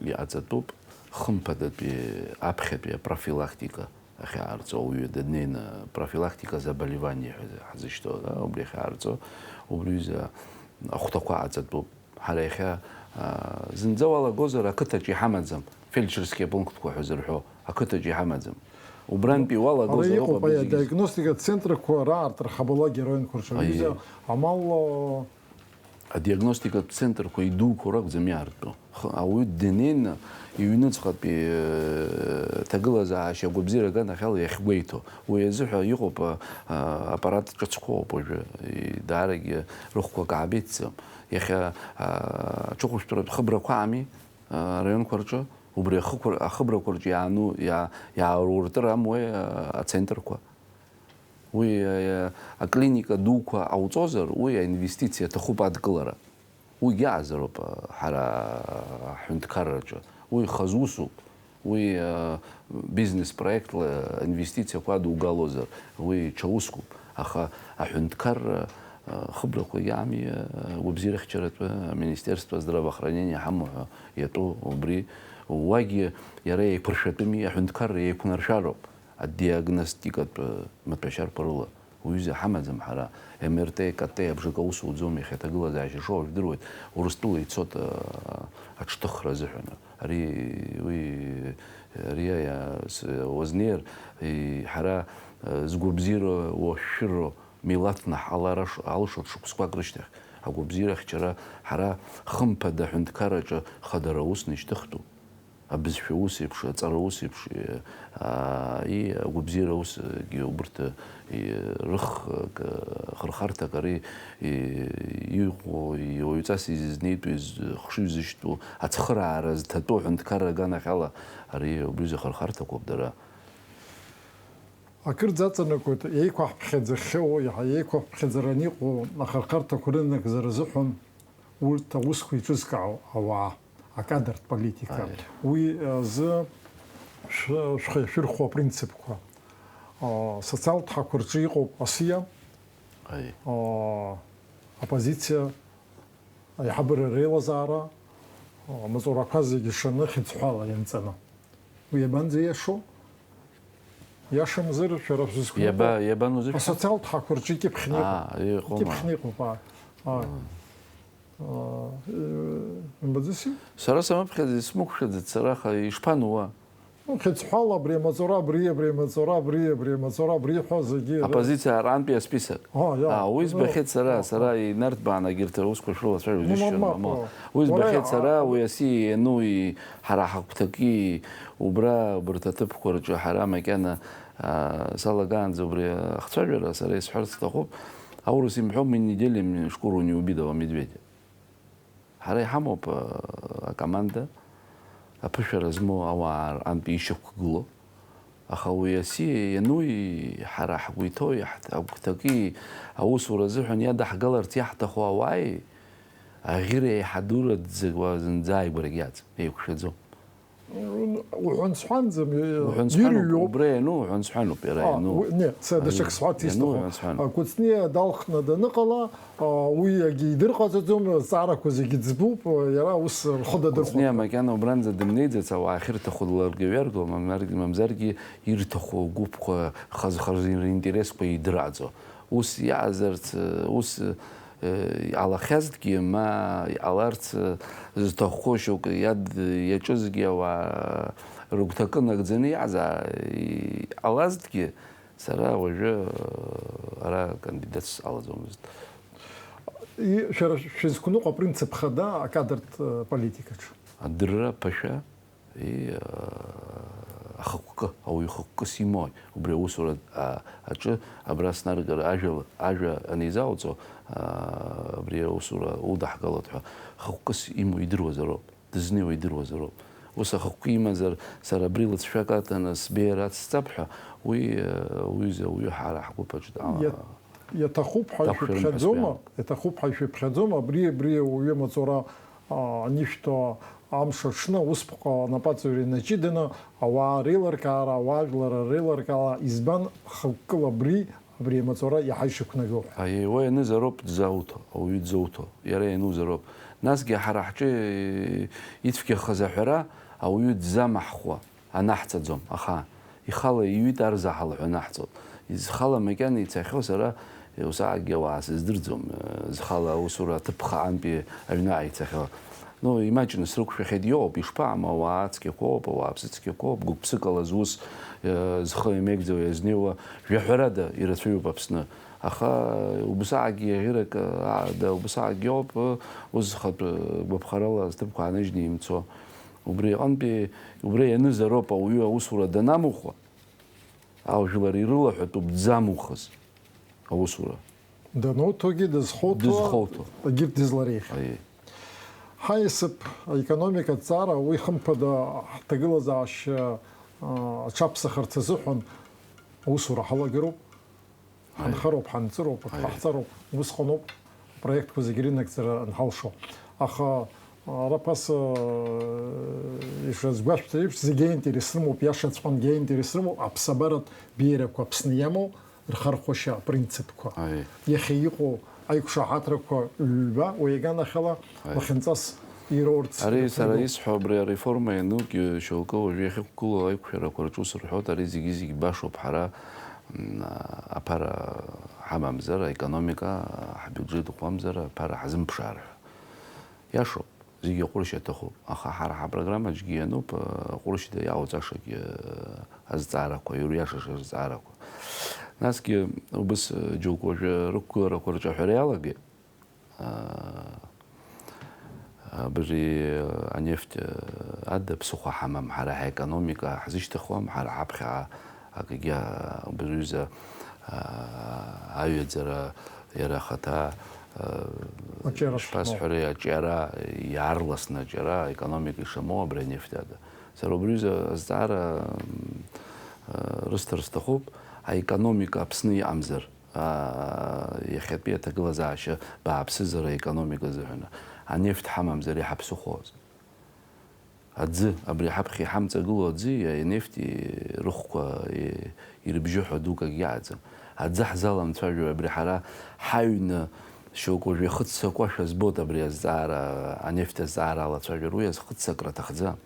иҟаҵатәуп хымԥадатәи аԥхьатәи апрофилактика ахьаарҵо, ауаҩы даннеины профилактика заболеваний ҳәа ҳзышьҭоу, да, убри ахьаарҵо, убриҩыза ахәҭақәа ҟаҵатәуп. Ҳара иахьа, а, зынӡа уалагозар ақыҭаҿ иҳамаӡам, фельдшерский пунктқәа ҳәа зырҳәо ақыҭаҿ иҳамаӡам. Убрантәи уалагозар. Ара ыҟоуп, иҟоуп ари зегьы. Адиагностикатә центрқәа раартра ҳабалак араионқәа рҿы. Аиеи. Аҩыза амал, а, Адиагностикатә центрқәа идуқәоу ракәӡам иаарту. Х-, ауаҩы днеины иҩныҵҟатәи, э, ҭагылазаашьа агәабзиара аганахьала иахьгәеиҭо. Уи азыҳәа иҟоуп, а, а, аппарат ҿыцқәоуп уажәы. И-, даарагьы рыхәқәак аабеитӡам. Иахьа, а, аҽыхәышәтәратә хыбрақәа ами, а, араионқәа рҿы, убри ахықәр-, ахыбрақәа рҿы иаану, иаа-, иааруртыр амуеи, а, ацентрқәа? Уи, а, аклиника дуқәа ҟауҵозар, уи аинвестициа аҭахуп адкылара. Уигьы аҟазароуп, а, ҳара ҳҳәынҭқарраҿы. Уи хазусуп. Уи, э, бизнес проектла инвестициақәа адугалозар, уи ҽа усқәоуп. Аха аҳәынҭқарра, э, хыбрақәагьы ами, э, агәабзиарахьчаратә аминистерство здравоохранения ҳамоу ҳәа иатәу убри, уагьы иара еиқәыршәатәыми, аҳәынҭқарра еиқәнаршәароуп адиагностикатә, э, маҭәашьарқәа рыла. Уҩыза ҳамаӡам ҳара, М Р Т, К Т, абжак аус уӡом, иахьа аҭагылазаашьа шоу жәдыруеит, Урыстәыла ицоит, а, аҽҭыхра азыҳәан. Ари, уи, ари аиа-, с-, уазнеир, и-, ҳара, э, згәабзиара уашәшәыроу милаҭны ҳҟалар аш-, алшоит шықәсқәак рышьҭахь. Агәабзиара ахьчара ҳара хымԥада аҳәынҭқарраҿы хадара усны ишьҭыхтәуп. Абызшәа ус еиԥш, аҵара ус еиԥш, э, аа, и, агәабзиара усгьы убырҭ, э, и, рых-, ак-, хырхарҭак ари, и, иҟоу, и, уаҩҵас изызнеитәу, из-, хшыҩ зышьтәу, ацхыраара зҭатәу аҳәынҭқарра аганахьала ари убри зыхырхарҭақәоуп дара. Акырӡа аҵанакуеит, еиқәаҳԥхьаӡахьоу, иаҳа еиқәаҳԥхьаӡараны иҟоу ахырхарҭақәа рынагӡара азыҳәан урҭ аусқәа еиҿызкаау ауаа, акадртә политика. Аиа. Уи азы шә-, шәхы иашәырхәо апринципқәа. А, социалтә ҳақәа рҿы иҟоуп асиа, Аиа. а, оппозициа, аиҳабыра реилазаара, а, амаҵурақәа зегьы шаны хьыӡҳәала ианҵаны. Уи иабанӡа иашоу? Иашамзар, шәара шәызқәныҟәо Иаба-, иабану зышәҳәо? Асоциалтә ҳақәа рҿы икьыԥхьны иҟоуп. Аа, иҟоума? Икьыԥхьны иҟоуп, аа. Аа. Аа. Аа, э, имбаӡаци? Сара самыԥхьаӡеит, смықәшәаӡеит, сара аха ишԥану уа? Ну, хьыӡҳәала абри амаҵура, абри, абри амаҵура, абри, абри амаҵура, абри ҳәа зегьы. Оппозициа арантәи асписок. Аа, иа. Аа, уи Ну, збахьеит сара, ну, сара инарҭбаан агьырҭ аусқәа шрылацәажәо Ну, џьысшьон, мап, мамоу. мап. Уи Уара збахьеит иа-, сара, а, уи аси иану и-, ҳара ҳагәҭаки убра, убарҭ аҭыԥқәа рҿы ҳара макьана, аа, салагаанӡа убри ахцәажәара сара исҳәарц сҭахуп. Аурыс имҳәо, мы не делим шкуру неубитого медведя. Ҳара иҳамоуп, а, акоманда, аԥышәара змоу ауаа рҟынтә ишьақәгылоу. Аха уи аси иануи ҳара ҳгәы иҭоу, иаҳҭ-, агәҭаки аусура азыҳәан иадаҳгаларц иаҳҭаху ауааи, аӷьыра еиҳа дураӡӡак уа зынӡа ааигәарагь иаҵ-, еиқәшәаӡом. Уҳәан-сҳәанӡам, э, Уҳәан-сҳәануп, ирҩоуп. Убра иану уҳәан-сҳәануп, иара А, иану. уи-, не, сэ даҽак Ари, сҳәарц иану исҭахуп. уҳәан-сҳәануп. А, Кәыҵниа далхны даныҟала, а, уи акгьы идыр ҟаҵаӡом, азҵаарақәа зегьы ӡбуп, а, иара ус рхы дадырхәоит. Кәыҵниа макьана убранӡа дымнеиӡац, ауаа ахьырҭаху ларгьы ҩарго, мамзаргьы, мамзаргьы ирҭаху агәыԥқәа, хаз-хаз ринтересқәа идырааӡо. Ус иаазарц, ус, э, иҟалахьазҭгьы, ма иҟаларц, э, зҭаххо шьоук иад-, иаҿызгьы ауаа рыгәҭакы нагӡаны иаазаа-, иҟалазҭгьы, сара уажәы, э, ара кандидатс сҟалаӡомызт. И-, шәара шәызқәныҟәо апринцип хада акадртә, э, политикаҿы? Адырра ԥашәа. И, а, ахықәкы, ауаҩы хықәкыс имои, убри аусура, а, аҿы абра снаргар, ажәа, ажәа анизауҵо, а, абри аусура удаҳгалоит ҳәа, хықәкыс имоу идыруазароуп, дызнеиуа идыруазароуп. Ус ахықәкы имазар, сара абри лыҵшәак аҭаны сбеиара ацсҵап ҳәа, уи, а, уҩыза, уҩы ҳара ҳгәыԥ аҿы, а, Иа-, иаҭахуп ҳәа дақәшәарым ҳәа ишәыԥхьаӡома? сгәы Иаҭахуп ҳәа ишәыԥхьаӡома? Абри, абри ауаҩы амаҵура, а, анишәҭо амш аҽны, усԥҟа анапаҵаҩра инаҷыданы, ауаа реилыркаара, ауаажәлар реилыркаара, избан хықәкыла абри, абри амаҵура иаҳа ишықәнагоу ҳәа? Аиеи, уа ианызароуп дзауҭо, ауаҩы дзауҭо, иара ианузароуп. Насгьы ҳара ҳҿы ицәгьахаз аҳәара, ауаҩы дзамаҳхуа, анаҳҵаӡом, аха ихала иҩит арзаҳал ҳәа анаҳҵоит. Зхала макьана ицахьоу сара усҟакгьы ауаа сыздырӡом, э, зхала аусура аҭыԥ хаантәи аҩны ааицахьоу. Ну, имаҷны срықәшәахьеит, иоуп, ишԥаҟам, ауаа цқьақәоуп, ауааԥсы цқьақәоуп, гәык-ԥсыкала зус, э, зхы иамеигӡауа иазнеиуа, жәаҳәарада, ирацәаҩуп Аԥсны. Аха убасҟакгьы иаӷьырак, а, да, убасҟакгьы ауп, э, ус зхатә, э, гәаԥхарала зҭыԥқәа ааныжьны имцо. Убри аҟынтәи, убра ианызароуп ауаҩы аусура данамухуа, ажәлар ирылаҳәатәуп дзамухыз аусура. Дануҭогьы дызхоуҭо, Дызхоуҭо. егьырҭ дызлареиӷьу. Аиеи. Ҳаиасып аекономика аҭҵаара, уи хымԥада ҳҭагылазаашьа, а, аҽаԥсахырц азыҳәан аусура ҳалагароуп. Ҳанхароуп, ҳанҵыроуп, Аиеи. ҳаҟаҳҵароуп, усҟаноуп апроектқәа зегьы рынагӡара анҳалшо. Аха, а, ара ԥаса, а, ишазгәашәҭа еиԥш, зегьы аинтерес рымоуп, иашаҵәҟьангьы аинтерес рымоуп, аԥсабаратә беиарақәа Аԥсны иамоу рхархәашьа апринципқәа. Аиеи. Иахьа иҟоу аиқәшаҳаҭрақәа ҩба, уи аганахьала Аиеи. лахьынҵас ироурц Ари сара ирҭахуп. исҳәо, абри ареформа ианугьы, шьоукы уажәы иахьықәгылоу аиқәшәарақәа рҿы ус рҳәоит, ари зегьы-зегь башоуп. Ҳара, м, аԥара ҳамамзар, аекономика, ҳбиуџьет ӷәӷәамзар, аԥара ҳазымԥшаар ҳәа. Иашоуп. Зегьы аҟәыршьа аҭахуп, аха ҳара ҳапрограммаҿгьы иануп, э, аҟәыршьда иаауҵашагьы, э, азҵаарақәа, иуриашаша азҵаарақәа. Насгьы убыс, э, џьоук уажәы рықәгыларақәа рҿаҳәара иалагеит. Э, абри, э, анефть, э, ада ԥсыхәа ҳамам, ҳара ҳаекономика ҳзышьҭыхуам, ҳара ҳаԥхьаҟа акгьы, а, убри аҩыза, а, аҩаӡара иара ахаҭа, а, Аҿиара шԥасҳәари, аҿиара иаарласны аҿиара, аекономика ишамоу абри анефть ада. Сара убри аҩыза азҵаара, м, а, рысҭар сҭахуп, аекономика Аԥсны иҟамзар, а, иахьатәи аҭагылазаашьа бааԥсызар аекономика азыҳәан, анефть ҳамамзар иҳаԥсыхәоз. Аӡы, абри ҳаԥхьа иҳамҵагылоу аӡы, анефти рыхәқәа, и-, ирыбжьы ҳәа дукагь иаӡам. Аӡы ҳзаламцәажәо абри ҳара ҳаҩны шьоук уажә ихыццакуашәа збоит абри азҵаара, анефть азҵаара алацәажәара, уи азхыццакра аҭахӡам.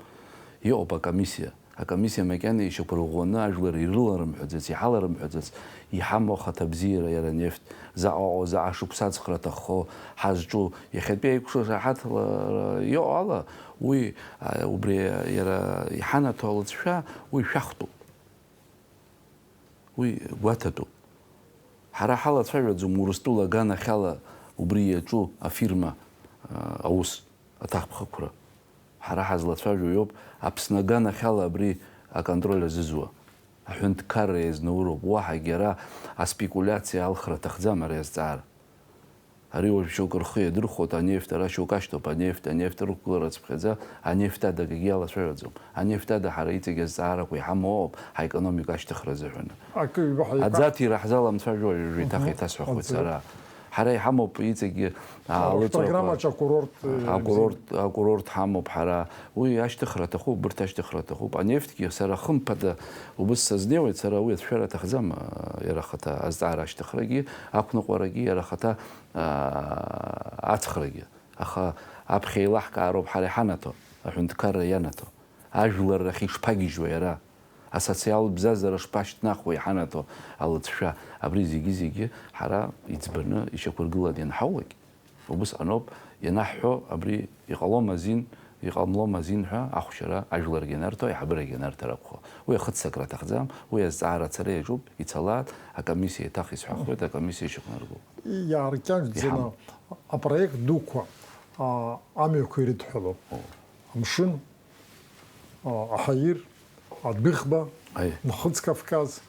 Иҟоуп акомиссиа. Акомиссиа макьана ишьақәырӷәӷәаны ажәлар ирыларымҳәаӡац, иҳаларымҳәаӡац, иҳамоу ахаҭабзиара иара анефть, заҟа ыҟоу, заҟа шықәса аӡхра аҭаххо, ҳазҿу, иахьатәи аиқәшаҳаҭра иҟоу ала, уи, а, убри иара иҳанаҭо алыҵшәа, уи шәахтәуп. Уи гәаҭатәуп. Ҳара ҳалацәажәаӡом Урыстәыла аганахьала убри иаҿу афирма, а, аус аҭакԥхықәра. Ҳара ҳазлацәажәо иоуп Аԥсны аганахьала абри аконтроль азызуа. Аҳәынҭқарра иазнароуп, уаҳагьы ара аспекулиациа алхра аҭахӡам ари азҵаара. Ари уажә шьоук рхы иадырхәоит, анефть, ара шьоук ашьҭоуп, анефть, анефть рықәгылара цыԥхьаӡа, анефть ада акгьы иалацәажәаӡом. Анефть ада ҳара иҵегь азҵаарақәа иҳамоуп, ҳаекономика ашьҭыхра азыҳәан. Акы ҩба ҳаиқәа- Аӡаҭира ҳзаламцәажәо уажәы еиҭах Мгм. еиҭасҳәахуеит Аӡы. сара. Ҳара иҳамоуп иҵегьгьы, а, алыҵрақәа, Апрограммаҿы акурорт, э, акурорт, акурорт ҳамоуп ҳара. Уи ашьҭыхра аҭахуп, убырҭ ашьҭыхра аҭахуп. Анефтьгьы сара хымԥада убыс сазнеиуеит, сара уи ацәшәара аҭахӡам, а, иара ахаҭа азҵаара ашьҭыхрагьы, ақәныҟәарагьы, иара ахаҭа, а, ацхрагьы. Аха аԥхьа еилаҳкаароуп ҳара иҳанаҭо, аҳәынҭқарра ианаҭо. Ажәлар рахь ишԥагьежьуа иара? Асоциалтә бзазара шԥашьҭнахуа иҳанаҭо алыҵшәа? Абри зегьы-зегьы ҳара иӡбаны ишьақәыргыланы ианҳаулак, убысҟаноуп ианаҳҳәо, абри иҟалом азин, иҟамлом азин ҳәа ахәшьара ажәларгьы анарҭо, аиҳабырагьы анарҭар акәхо. Уи ахыццакра аҭахӡам, уи азҵаара ацара иаҿуп, ицалааит, акомиссиа еиҭах исҳәахуеит, акомиссиа ишьақәнаргылоит. Иааркьаҿӡаны Иҳам- апроект дуқәа, а, амҩақәа ирыдҳәалоуп. О. Амшын, а, аҳаир, адәыӷба, Аи. Нхыҵ Кавказ,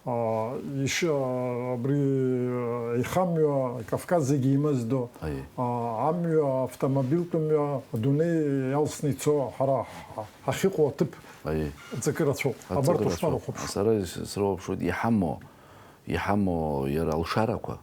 а, иш-, а, абри, а, еихамҩа Кавказ зегьы имыздо, Аи. а, амҩа, автомобильтә мҩа, адунеи иалсны ицо, ҳара ҳ-, ҳахьыҟоу аҭыԥ Аи. ҵакы рацәоуп. Абарҭ Аҵакы рацәоуп. Ушԥарыхәаԥшуа? Сара ис-, срыхәаԥшуеит, иҳамоу, иҳамоу иара алшарақәа,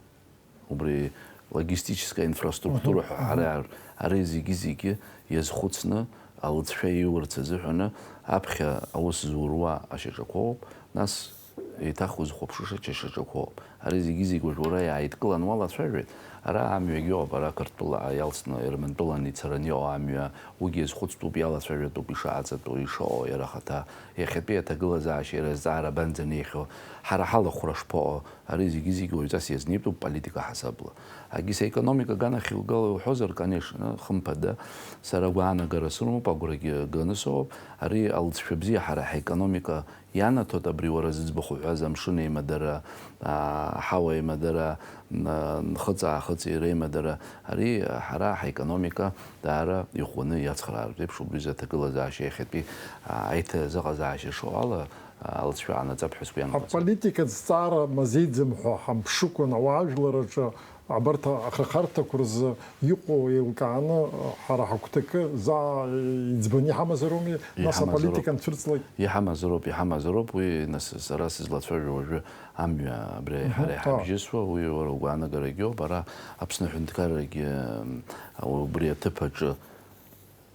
убри логистическая инфраструктура Мгм, ҳәа мгм. ҳара ар-, ари зегьы-зегьы иазхәыцны, алыҵшәа ииурц азыҳәаны аԥхьа аус зуруа ашьаҿақәоуп, нас еиҭах узхәаԥшыша ачашьаҿақәоуп. Ари зегьы-зегь уажә уара иааидкылан уалацәажәеит. Ара амҩагьы ыҟоуп, ара Қырҭтәыла иалсны Ермантәылан ицараны иҟоу амҩа, уигьы иазхәыцтәуп, иалацәажәатәуп, ишааҵатәу, ишыҟоу иара ахаҭа, иахьатәи аҭагылазаашьа иара азҵаара абанӡанеихьоу, ҳара ҳалахәра шԥаҟоу, ари зегьы-зегьы уаҩҵас иазнеитәуп политика ҳасабла. Агьыс аекономика аганахь илгало иуҳәозар, конечно, хымԥада, сара агәаанагара сымоуп, агәрагьы ганы соуп, ари алҵшәа бзиа ҳара ҳаекономика ианаҭоит, абри уара зыӡбахә уҳәаз амшын еимадара, аа, аҳауа еимадара, н-, нхыҵ-аахыҵ иреимадара, ари ҳара ҳаекономика даара иӷәӷәаны иацхраартә еиԥш, убри изы аҭагылазаашьа иахьатәи, аа, аиҭазыҟазаашьа шоу ала, алҵшәа ҟанаҵап ҳәа сгәы иаанагоит. Аполитика зҵаара мазеиӡам ҳәа ҳамԥшыкәан, ауаажәлараҿы абарҭ ахырхарҭақәа рзы иҟоу еилкааны ҳара ҳагәҭакы заа иӡбаны иҳамазароуми, нас Иҳамазароуп. аполитика анцәырҵлак? Иҳамазароуп, иҳамазароуп, уи нас сара сызлацәажәо уажәы амҩа абри Мгм. ҳара А. иҳабжьысуа, уи уара угәаанагарагьоуп, ара Аԥсны аҳәынҭқаррагьы, м, убри аҭыԥ аҿы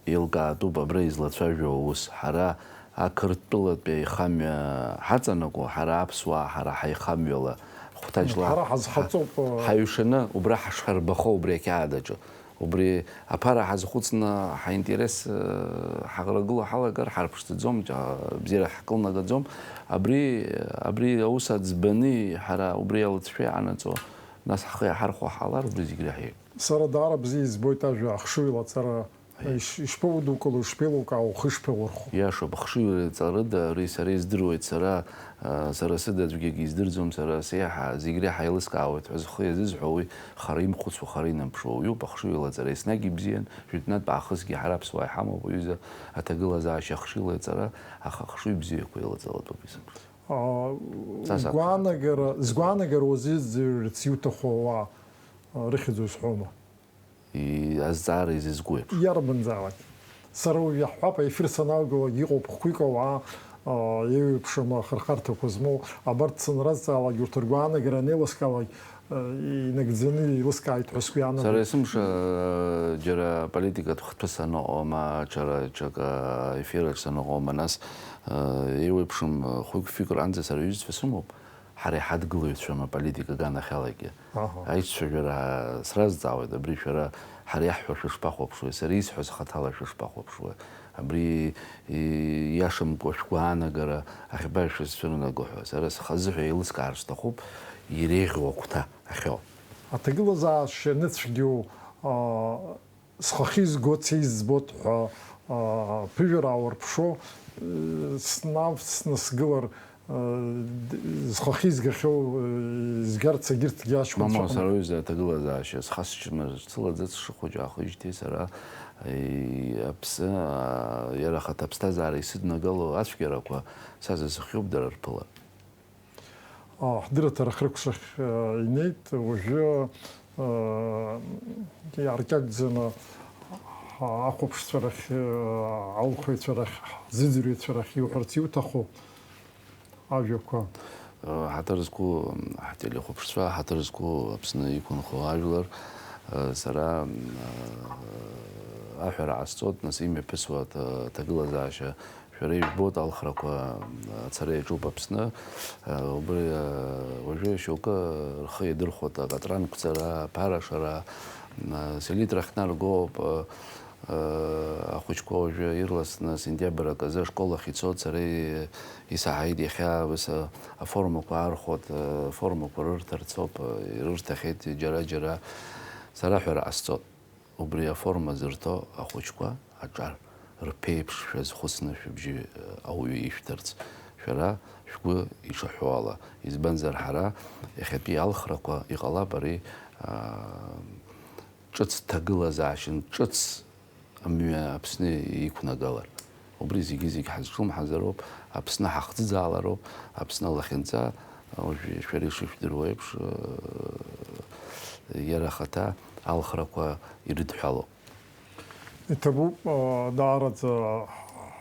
еилкаатәуп абра излацәажәо аус. Ҳара ақырҭтәылатәи аихамҩа ҳаҵанакуа, ҳара аԥсуаа, ҳара ҳаихамҩала, хәҭаҷла Ҳара ҳазхаҵоуп, ҳа-, ҳаҩшаны убра ҳашҳарбахо убри ақьаад аҿы. Убри аԥара ҳазхәыцны ҳаинтерес, э, ҳаӷрагыла ҳалагар, ҳарԥшӡаӡом, ҷа-, бзиара ҳкылнагаӡом. Абри, абри аус аӡбаны ҳара убри алыҵшәа иаанаҵо, нас ҳхы иаҳархәо ҳҟалар, убри зегь реиҳа еиӷьуп. Сара даара бзиа избоит ажәа ахшыҩ лаҵара Иш-, ишԥаудукыло, ишԥеилукаау, ухы ишԥаурхәо? Иашоуп, ахшыҩ ҵарыда, ари сара издыруеит, сара, а, сара сыда аӡәгьы издырӡом, сара сеиҳа, зегь реиҳа еилыскаауеит ҳәа зхы иазызҳәо уи хара имхәыцуа, хара инамԥшуа уаҩуп, ахшыҩ лаҵара еснагь ибзиан, жәытәнатә аахысгьы ҳара аԥсуаа иҳамоуп, уҩыза аҭагылазаашьа ахшыҩ лаҵара, аха ахшыҩ бзиақәа илаҵалатәуп есымша. А, Са сакәхап. Гәаанагара, згәаанагара уазыӡырҩырц иуҭаху ауаа, а, рыхьӡ узҳәома? И-, азҵаара изызку еиԥш. Иарбанзаалак. Сара уажә иаҳҳәап, аефир саналгалак иҟоуп хәҩык ауаа, а, еиуеиԥшым ахырхарҭақәа змоу, абарҭ санразҵаалак, урҭ ргәаанагара анеилыскаалак, а, инагӡаны еилыскааит ҳәа сгәы иаанагоит. Сара есымша, а, џьара политикатә хҭәы саныҟоу, ма ҽара, ҽак, а, ефираҿ саныҟоу, ма нас, а, еиуеиԥшым, а, хәҩык-фҩык ранӡа сара ҩызцәа сымоуп. Ҳара иҳадгылаҩцәам аполитика аганахьалагьы. Аҳа. Аицәажәара сразҵаауеит, абри шәара ҳара иаҳҳәо шәышԥахәаԥшуеи, сара исҳәаз хаҭала шәышԥахәаԥшуеи? Абри, и-, иашамкәа шәгәаанагара ахьба шәызцәырнаго ҳәа, сара схазыҳәа еилыскаар сҭахуп, иреиӷьу агәҭа ахьоу. Аҭагылазаашьа ныцәгьоу, аа, схахьы изгоит, сеизбоит ҳәа, аа, ԥыжәара аурԥшо, э, снавсны сгылар, э, д-, зхахьы изгахьоу, э, изгарц егьырҭгьы аҷкәынцәа Мамоу, ыҟан. Сара уҩыза аҭагылазаашьа схасчмыр сылаӡыц, сшыхәыҷаахыжьҭеи сара, э, аԥсы, аа, иара ахаҭа аԥсҭазаара исыднагало ацәгьарақәа са сазыхиоуп дара рԥыла. А, ҳдырраҭара ахыркәшахь, а, инеит, уажәы, а, иааркьаҿӡаны, а, ахәаԥшцәа рахь, а, аулхаҩцәа рахь, ҳзыӡырҩцәа рахь иуҳәарц иуҭаху ажәақәа. Ҳаҭыр зқәу ҳтелехәаԥшцәа, ҳаҭыр зқәу Аԥсны иқәынхо ажәлар, сара, аҳәара ҟасҵоит, нас имҩаԥысуа аҭ-, аҭагылазаашьа Шәара ижәбоит, алхрақәа ацара иаҿуп Аԥсны. Убри, уажәы шьоукы рхы иадырхәоит акатран қәҵара, аԥара ашара, селитрахь наргоуп. Ахәыҷқәа уажәы ирласны сентиабр аказы ашкол ахь ицоит, сара исаҳаит иахьа, ус, аформақәа аархәоит, аформақәа рырҭарц ауп, ирырҭахьеит џьара-џьара. Сара аҳәара ҟасҵоит. Убри аформа зырҭо ахәыҷқәа аҿар рԥеиԥш шәазхәыцны шәыбжьы, э, ауаҩы ишәҭарц, шәара шәгәы ишаҳәо ала. Избанзар, ҳара иахьатәи алхрақәа иҟалап ари, аа, ҿыц ҭагылазаашьан, ҿыц амҩа Аԥсны иқәнагалар. Убри зегьы-зегь ҳазҿлымҳазароуп, Аԥсны ҳахӡыӡаалароуп, Аԥсны алахьынҵа, уажә шәара ишышәдыруа еиԥш, э, иара ахаҭа алхрақәа ирыдҳәалоуп. Иҭабуп, э, даараӡа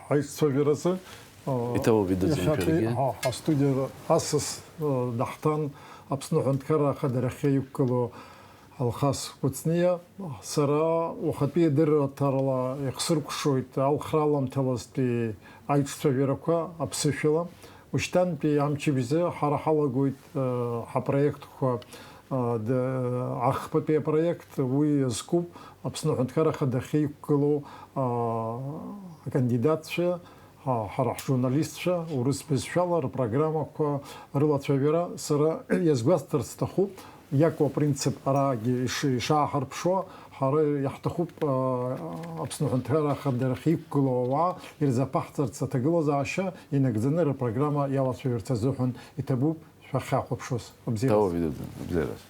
ҳаиццәажәаразы, э, Иҭабуп, идыӡӡам иахьатәи шәаргьы. Ҳа-, ҳастудиа асас, э, даҳҭан Аԥсны Аҳәынҭқарра Ахадарахьы иқәгылоу Алхас Кәыҵниа, сара уахатәи адырраҭарала ихсыркәшоит алхра аламҭалазтәи аиҿцәажәарақәа аԥсышәала. Ушьҭантәи амчыбжьы ҳара ҳалагоит, э, ҳапроектқәа, э, д-, ахԥатәи апроект, уи иазкуп Аԥсны Аҳәынҭқарра Ахадахьы иқәгылоу, э, акандидатцәа, Ҳа-, ҳара ҳжурналистцәа урыс бызшәала рпрограммақәа рылацәажәара сара иазгәасҭарц сҭахуп, иакәу апринцип арагьы иш-, ишааҳарԥшуа, ҳара иаҳҭахуп, а, Аԥсны Аҳәынҭқарра Ахадарахь иқәгылоу ауаа ирзаԥаҳҵарц аҭагылазаашьа инагӡаны рпрограмма иалацәажәарц азыҳәан иҭабуп шәахьахәаԥшуаз. Абзиараз. Ҭабуп, идыдын, абзиараз.